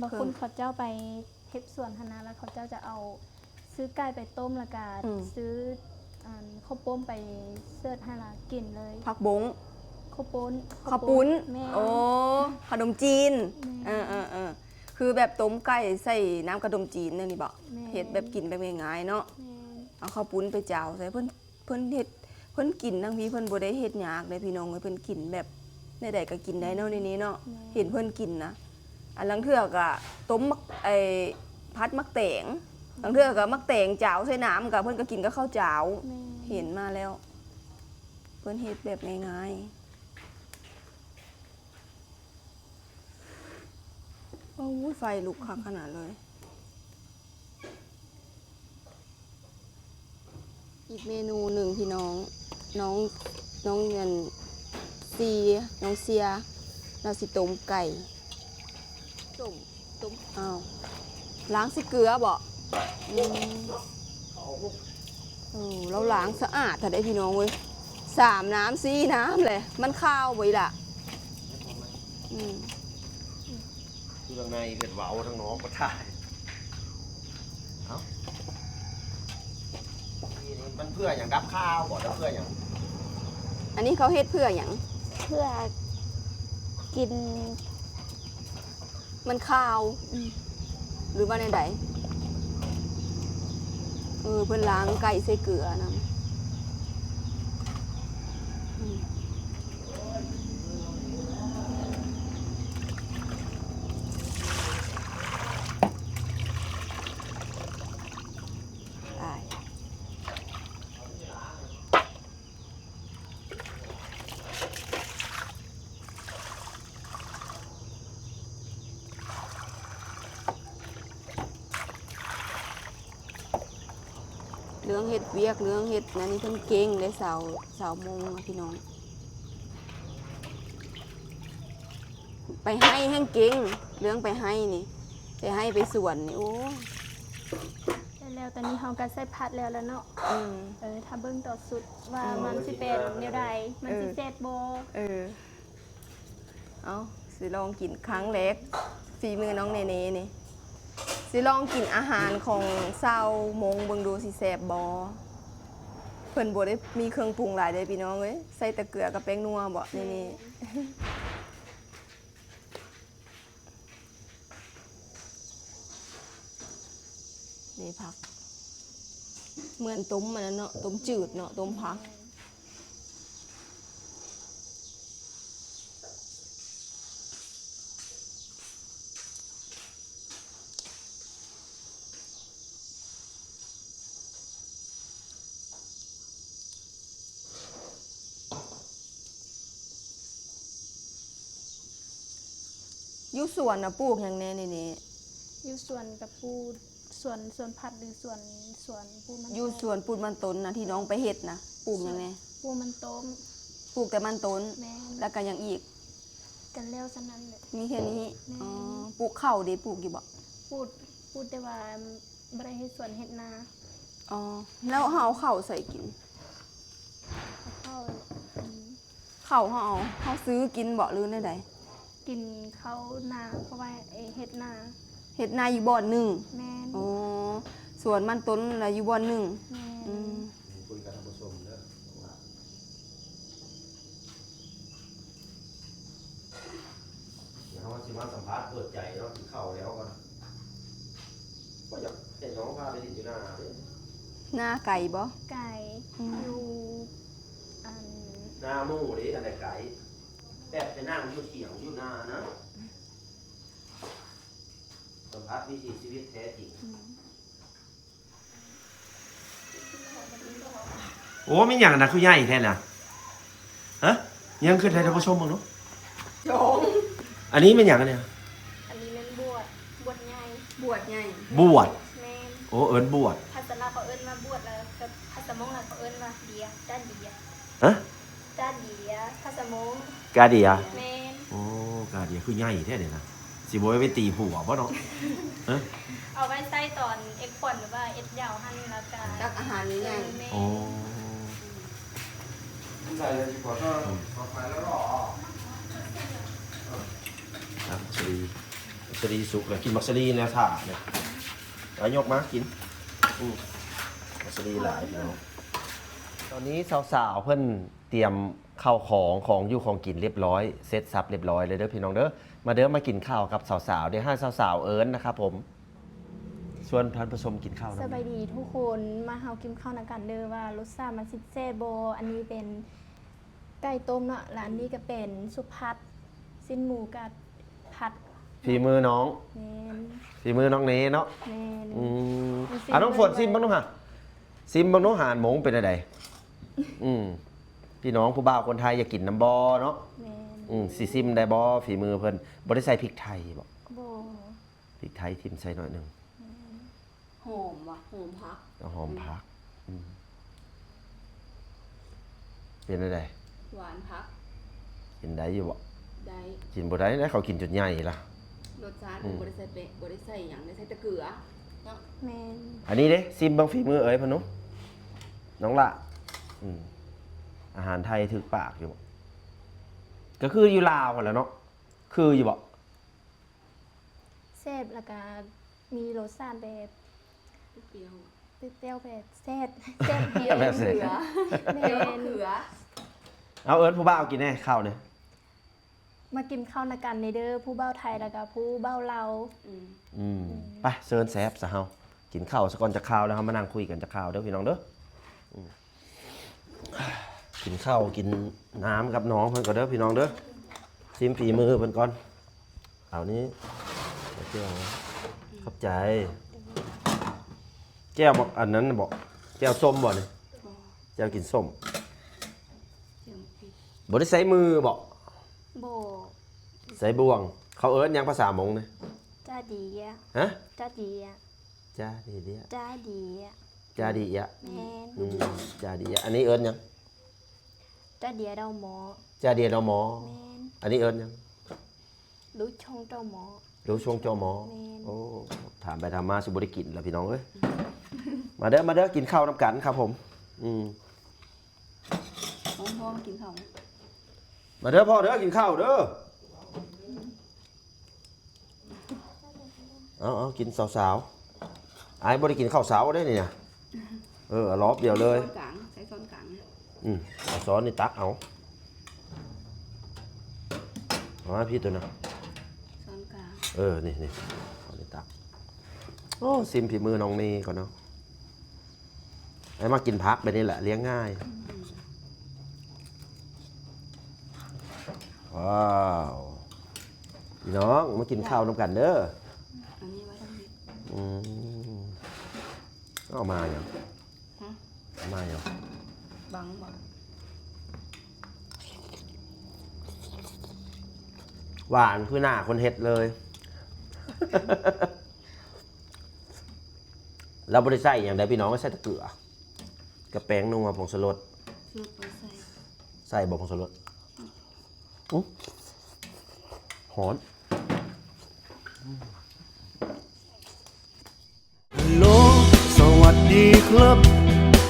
ບາງຄົນເຂົາເຈົ້າໄປເຮັດສວນຫັ້ນນະ ແລ້ວເຂົາເຈົ້າຈະເອົາ ຊື້ໄກ່ໄປຕົ້ມ ແລ້ວກະ ອືມ ຊື້ ອັນ ເຂົ້າປຸ້ມໄປເສີດໃຫ້ລາວກິນເລີຍ. ຜັກບົ້ງ. ເຂົ້າປຸ້ນ. ເຂົ້າປຸ້ນ. ແມ່ນ. ໂອ້ ຂະໜົມຈີນ. ແມ່ນ. ເອີໆໆ ຄືແບບຕົ້ມໄກ່ໃສ່ນ້ຳຂະໜົມຈີນແນວນີ້ບໍ? ແມ່ນ. ເຮັດແບບກິນແບບງ່າຍໆເນາະ. ແມ່ນ. ເອົາເຂົ້າປຸ້ນໄປຈາວໃສ່ ເພິ່ນ ເພິ່ນເຮັດ ເພິ່ນກິນທັງພີ້ ເພິ່ນບໍ່ໄດ້ເຮັດຍາກເດ້ພີ່ນ້ອງເອີຍ. ເພິ່ນກິນແບບແນວໃດກໍກິນໄດ້ເນາະ ແນວນີ້ເນາະ. ແມ່ນ. ເຫັນເພິ່ນກິນນະ ອັນລາງເທື່ອກໍຕົ້ມໝາກ ໄອ້ ຜັດໝາກແຕງ ລາງເທື່ອກໍໝາກແຕງຈາວໃສ່ນ້ຳ ກໍເພິ່ນກໍກິນກັບເຂົ້າຈາວ. ແມ່ນ. ເຫັນມາແລ້ວ ເພິ່ນເຮັດແບບງ່າຍໆ. ໂອ້ຍ ໄຟລຸກຄັກຂະໜາດເລີຍ. ອີກເມນູໜຶ່ງພີ່ນ້ອງ ນ້ອງ ນ້ອງອັນ ຊີ ນ້ອງເຊຍ ລາວຊິຕົ້ມໄກ່. ຕົ້ມ ຕົ້ມ ອ້າວ ລ້າງໃສ່ເກືອບໍ? ອືມ ເອີ ລາວລ້າງສະອາດແທ້ເດ້ພີ່ນ້ອງເອີຍ ສາມນ້ຳສີ່ນ້ຳແຫຼະ. ມັນຄາວບໍ່ອີ່ຫຼ້າ? ອືມ ຢູ່ທາງໃນເຮັດເວົ້າ ທາງນອກບໍ່ຖ່າຍ. ເອົ້າ ນີ້ມັນເພື່ອຫຍັງ? ດັບຄາວບໍ ຫຼືເພື່ອຫຍັງ? ອັນນີ້ເຂົາເຮັດເພື່ອຫຍັງ? ເພື່ອກິນ ມັນຄາວ ອືມ ຫຼືວ່າແນວໃດ? ເອີ ເພິ່ນລ້າງໄກ່ໃສ່ເກືອນຳ. ອືມ ເລື່ອງເຮັດວຽກ ເລື່ອງເຮັດອັນນີ້ເພິ່ນເກັ່ງເດ້ ສາວ ສາວມົ້ງນະພີ່ນ້ອງ. ໄປໄຮ່ແຮ່ງເກັ່ງ ເລື່ອງໄປໄຮ່ນີ້ ໄປໄຮ່ໄປສວນນີ້ ໂອ້ຍ. ແລ້ວຕອນນີ້ເຮົາກໍໃສ່ຜັກແລ້ວລະເນາະ. ອືມ ເອີ ຖ້າເບິ່ງຕອນສຸກວ່າ ອືມ ມັນຊິເປັນແນວໃດ ມັນຊິແຊບບໍ່? ເອີ ເອີ ເອົາ ຊິລອງກິນຄັ້ງແລກ. ຝີມືນ້ອງເນເນນີ້ ຊິລອງກິນອາຫານຂອງຊາວມົ້ງເບິ່ງດູຊິແຊບບໍ່. ເພິ່ນບໍ່ໄດ້ມີເຄື່ອງປຸງຫຼາຍເດ້ພີ່ນ້ອງເອີຍ ໃສ່ແຕ່ເກືອກັບແປ້ງນົວເບາະ ແມ່ນ ເນເນ. ນີ້ຜັກ ເໝືອນຕົ້ມອັນນັ້ນເນາະ ຕົ້ມຈືດເນາະ ຕົ້ມຜັກ. ຢູ່ສວນນະປູກຫຍັງແດ່ນີ້? ຢູ່ສວນກະປູກ ສວນ ສວນຜັກ ຫຼື ສວນ ສວນປູກມັນ ຢູ່ສວນປູກມັນຕົ້ນນະ ທີ່ນ້ອງໄປເຮັດນະ ປູກຫຍັງແດ່? ປູກມັນຕົ້ນ ປູກແຕ່ມັນຕົ້ນ. ແມ່ນ. ແລ້ວກະຫຍັງອີກ? ກະແລ້ວສ່ຳນັ້ນແຫຼະ ມີແຄ່ນີ້. ແມ່ນ. ອໍ ປູກເຂົ້າເດ ປູກຢູ່ບໍ່? ປູກ ປູກແຕ່ວ່າ ບໍ່ໄດ້ເຮັດສວນເຮັດນາ. ອໍ ແລ້ວເຮົາເອົາເຂົ້າໃສກິນ? ເອົາເຂົ້າ ອືມ ເຂົ້າເຮົາເອົາ ເຮົາຊື້ກິນເບາະ ຫຼືແນວໃດ? ກິນເຂົ້ານາ ເພາະວ່າເຮັດນາ ເຮັດນາຢູ່ບ່ອນໜຶ່ງ. ແມ່ນ. ອໍ ສວນມັນຕົ້ນລະຢູ່ບ່ອນໜຶ່ງ. ແມ່ນ. ອືມ ຄຸຍກັບທ່ານຜູ້ຊົມເດີ. ດຽວເຮົາຊິມາສຳພາດເປີດໃຈເນາະ ກິນເຂົ້າແລ້ວກ່ອນ ບໍ່ຢາກໃຫ້ນ້ອງພາໄປຫຼິ້ນຢູ່ນາເດ້. ນາໄກບໍ່? ໄກ. ອືມ ຢູ່ອັນ ນາໝູ່ເດ້ ອັນໃດໄກ ແບບໄປນັ່ງຢູ່ຖຽງຢູ່ນານະ ສຳພາດວິຖີຊີວິດແທ້ຈິງ. ອືມ ໂອ້ ແມ່ນຫຍັງນະ ຄືໃຫຍ່ແທ້ນະ? ຮະ ຍັງຂຶ້ນໃຫ້ທ່ານຜູ້ຊົມເບິ່ງດູ. ຈອງ ອັນນີ້ແມ່ນຫຍັງອັນນີ້? ອັນນີ້ແມ່ນບວດ ບວດໃຫຍ່ ບວດໃຫຍ່ ບວດ. ແມ່ນ. ໂອ້ ເອີ້ນບວດ ພາສາລາວເຂົາເອີ້ນວ່າບວດ ແລ້ວກະພາສາມົ້ງລະເຂົາເອີ້ນວ່າເດຍ ດາເດຍ. ຮະ? ກາເດຍ ພາສາມົ້ງ ກາເດຍ. ແມ່ນ. ໂອ້ ກາເດຍ ຄືໃຫຍ່ແທ້ເດນະ ຊິບໍ່ໄວ້ໄປຕີຜົວບໍ່ເນາະ? ເອີ ເອົາໄວ້ໃສ່ຕອນເຮັດຂວັນ ຫຼືວ່າເຮັດຢາວຫັ້ນ ແລ້ວກະຕັກອາຫານໃຫຍ່ໆ. ແມ່ນ. ໂອ້ ໃສ່ແລ້ວຊິຂໍໂທດ ຂໍໄປແລ້ວເນາະ. ອ່ະ ມັກສະລີ ມັກສະລີສຸກແລ້ວ ກິນມັກສະລີແນວຖ້າເນຍ ເອົາຍົກມາກິນ. ອືມ ມັກສະລີຫຼາຍພີ່ນ້ອງ. ຕອນນີ້ສາວໆເພິ່ນ ຕຽມເຂົ້າຂອງ ຂອງຢູ່ຂອງກິນລຽບຮ້ອຍ ເສັດສັບລຽບຮ້ອຍເລີຍເດີພີ່ນ້ອງເດີ. ມາເດີ ມາກິນເຂົ້າກັບສາວໆ ດຽວໃຫ້ສາວໆເອີ້ນນະຄັບຜົມ ຊວນທ່ານຜູ້ຊົມກິນເຂົ້ານຳ. ສະບາຍດີທຸກຄົນ ມາເຮົາກິນເຂົ້ານຳກັນເດີ ວ່າລົດຊາດມັນຊິແຊບບໍ່. ອັນນີ້ເປັນໄກ່ຕົ້ມເນາະ ແລະ ອັນນີ້ກະເປັນຊຸບຜັດ ຊີ້ນໝູກັບຜັດ ຝີມືນ້ອງ. ແມ່ນ. ຝີມືນ້ອງເນເນາະ. ແມ່ນ. ອືມ ອ່ະ ນ້ອງຝົນ ຊີມເບິ່ງດູຫາ ຊີມເບິ່ງດູ ອາຫານມົ້ງເປັນແນວໃດ? ອືມ ພີ່ນ້ອງຜູ້ບ່າວຄົນໄທຢາກກິນນຳບໍ່ເນາະ? ແມ່ນ. ອືມ ຊິຊີມໄດ້ບໍ່ ຝີມືເພິ່ນ? ບໍ່ໄດ້ໃສ່ພິກໄທບໍ່? ບໍ່. ພິກໄທຖິ້ມໃສ່ໜ້ອຍໜຶ່ງ. ແມ່ນ. ຫອມຫວະ ຫອມຜັກ. ເອົາຫອມຜັກ. ອືມ ເປັນແນວໃດ? ຫວານຜັກ. ກິນໄດ້ຢູ່ບໍ່? ໄດ້. ກິນບໍ່ໄດ້ນະ ເຂົາກິນຈົນໃຫຍ່ລະ. ລົດຊາດ ອືມ ບໍ່ໄດ້ໃສ່ແປ້ງ ບໍ່ໄດ້ໃສ່ຫຍັງ ໄດ້ໃສ່ແຕ່ເກືອເນາະ. ແມ່ນ. ອັນນີ້ເດ້ ຊີມເບິ່ງຝີມືເອີຍພະນຸ ນ້ອງຫຼ້າ. ອືມ ອາຫານໄທຖືກປາກຢູ່ບໍ່? ກະຄືຢູ່ລາວຫັ້ນແຫຼະເນາະ. ຄືຢູ່ບໍ່? ແຊບ ແລ້ວກະມີລົດຊາດແບບ ປຽວ ປຽວແບບແຊບ ແຊບແຮງ. ແບບແຊບ. ແມ່ນ. ເອົາ ເອີ້ນຜູ້ບ່າວກິນແດ່ເຂົ້ານີ້. ມາກິນເຂົ້ານຳກັນເດີ ຜູ້ບ່າວໄທ ແລ້ວກະຜູ້ບ່າວລາວ. ອືມ ອືມ ໄປ ເຊີນແຊບຊະເຮົາ ກິນເຂົ້າຊະກ່ອນຈັກຄາວ ແລ້ວເຮົາມານັ່ງຄຸຍກັນຈັກຄາວເດີພີ່ນ້ອງເດີ. ອືມ ກິນເຂົ້າກິນນ້ຳກັບນ້ອງເພິ່ນກ່ອນເດີພີ່ນ້ອງເດີ. ຊີມຝີມືເພິ່ນກ່ອນ. ເອົານີ້ ແຈ່ວ ຂອບໃຈ. ແຈ່ວບັກອັນນັ້ນບໍ? ແຈ່ວສົ້ມບໍນີ້? ແຈ່ວກິນສົ້ມ. ບໍ່ໄດ້ໃຊ້ມືບໍ? ບໍ່. ໃຊ້ບ່ວງ. ເຂົາເອີ້ນຫຍັງພາສາມົ້ງນີ້? ຈາເດຍ. ຮະ? ຈາເດຍ. ຈາເດຍ. ຈາເດຍ. ຈາເດຍ. ແມ່ນ. ອືມ ຈາເດຍ. ອັນນີ້ເອີ້ນຫຍັງ? ຈາເດຍດອກໝໍ. ຈາເດຍດອກໝໍ. ແມ່ນ. ອັນນີ້ເອີ້ນຫຍັງ? ລູກຊົງເຈົ້າໝໍ. ລູກຊົງເຈົ້າໝໍ. ແມ່ນ. ໂອ້ ຖາມໄປຖາມມາຊິບໍ່ໄດ້ກິນລະພີ່ນ້ອງເອີຍ. ມາເດີ ມາເດີ ກິນເຂົ້ານຳກັນຄັບຜົມ. ອືມ ຮອມໆ ກິນເຂົ້າ. ມາເດີພໍ່ເດີ ກິນເຂົ້າເດີ. ເອົາໆ ກິນເຊົ້າໆ. ອ້າຍບໍ່ໄດ້ກິນເຂົ້າເຊົ້າເດ້ນີ້ນະ. ເອີ ລອບດຽວເລີຍ. ຊ້ອນກາງ ໃສ່ຊ້ອນກາງ. ອືມ ເອົາຊ້ອນນີ້ຕັກເອົາ. ເອົາມາພີ້ໂຕນະ. ຊ້ອນກາງ. ເອີ ນີ້ໆ ຊ້ອນນີ້ຕັກ. ໂອ້ ຊິມຝີມືນ້ອງເນກ່ອນເນາະ. ໃຫ້ມາກິນຜັກແບບນີ້ແຫຼະ ລ້ຽງງ່າຍ. ອືມ ວ້າວ ພີ່ນ້ອງ ມາກິນ ຈ້ະ ເຂົ້ານຳກັນເດີ. ອັນນີ້ໄວ້ທຳອິດ. ອືມ ເອົາມາຫຍັງ? ຮະ? ເອົາມາຫຍັງ? ບັງບໍ? ຫວານຄືໜ້າຄົນເຮັດເລີຍ. ລາວບໍ່ໄດ້ໃສ່ຫຍັງໃດພີ່ນ້ອງ ໃສ່ແຕ່ເກືອກັບແປ້ງນົວ ຜົງສະຫຼົດ. ສະຫຼຸບບໍ່ໃສ່ ໃສ່ບໍ່ຜົງສະຫຼົດ? ອື ຮ້ອນ. ຮັລໂຫຼ ສະຫວັດດີຄັບ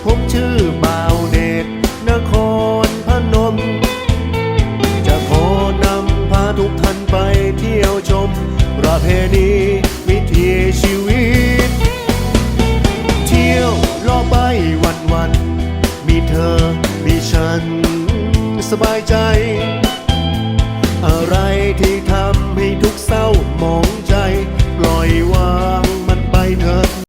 ຜົມຊື່ບ່າວເດດ ນະຄອນພະນົມ ຈະຂໍນຳພາທຸກທ່ານໄປທ່ຽວຊົມ ປະເພນີວິຖີຊີວິດ ທ່ຽວເລາະໄປວັນໆ ມີເທີມີສັນສະບາຍໃຈ ອະໄລທີ່ທຳໃຫ້ທຸກເສົ້າໝອງ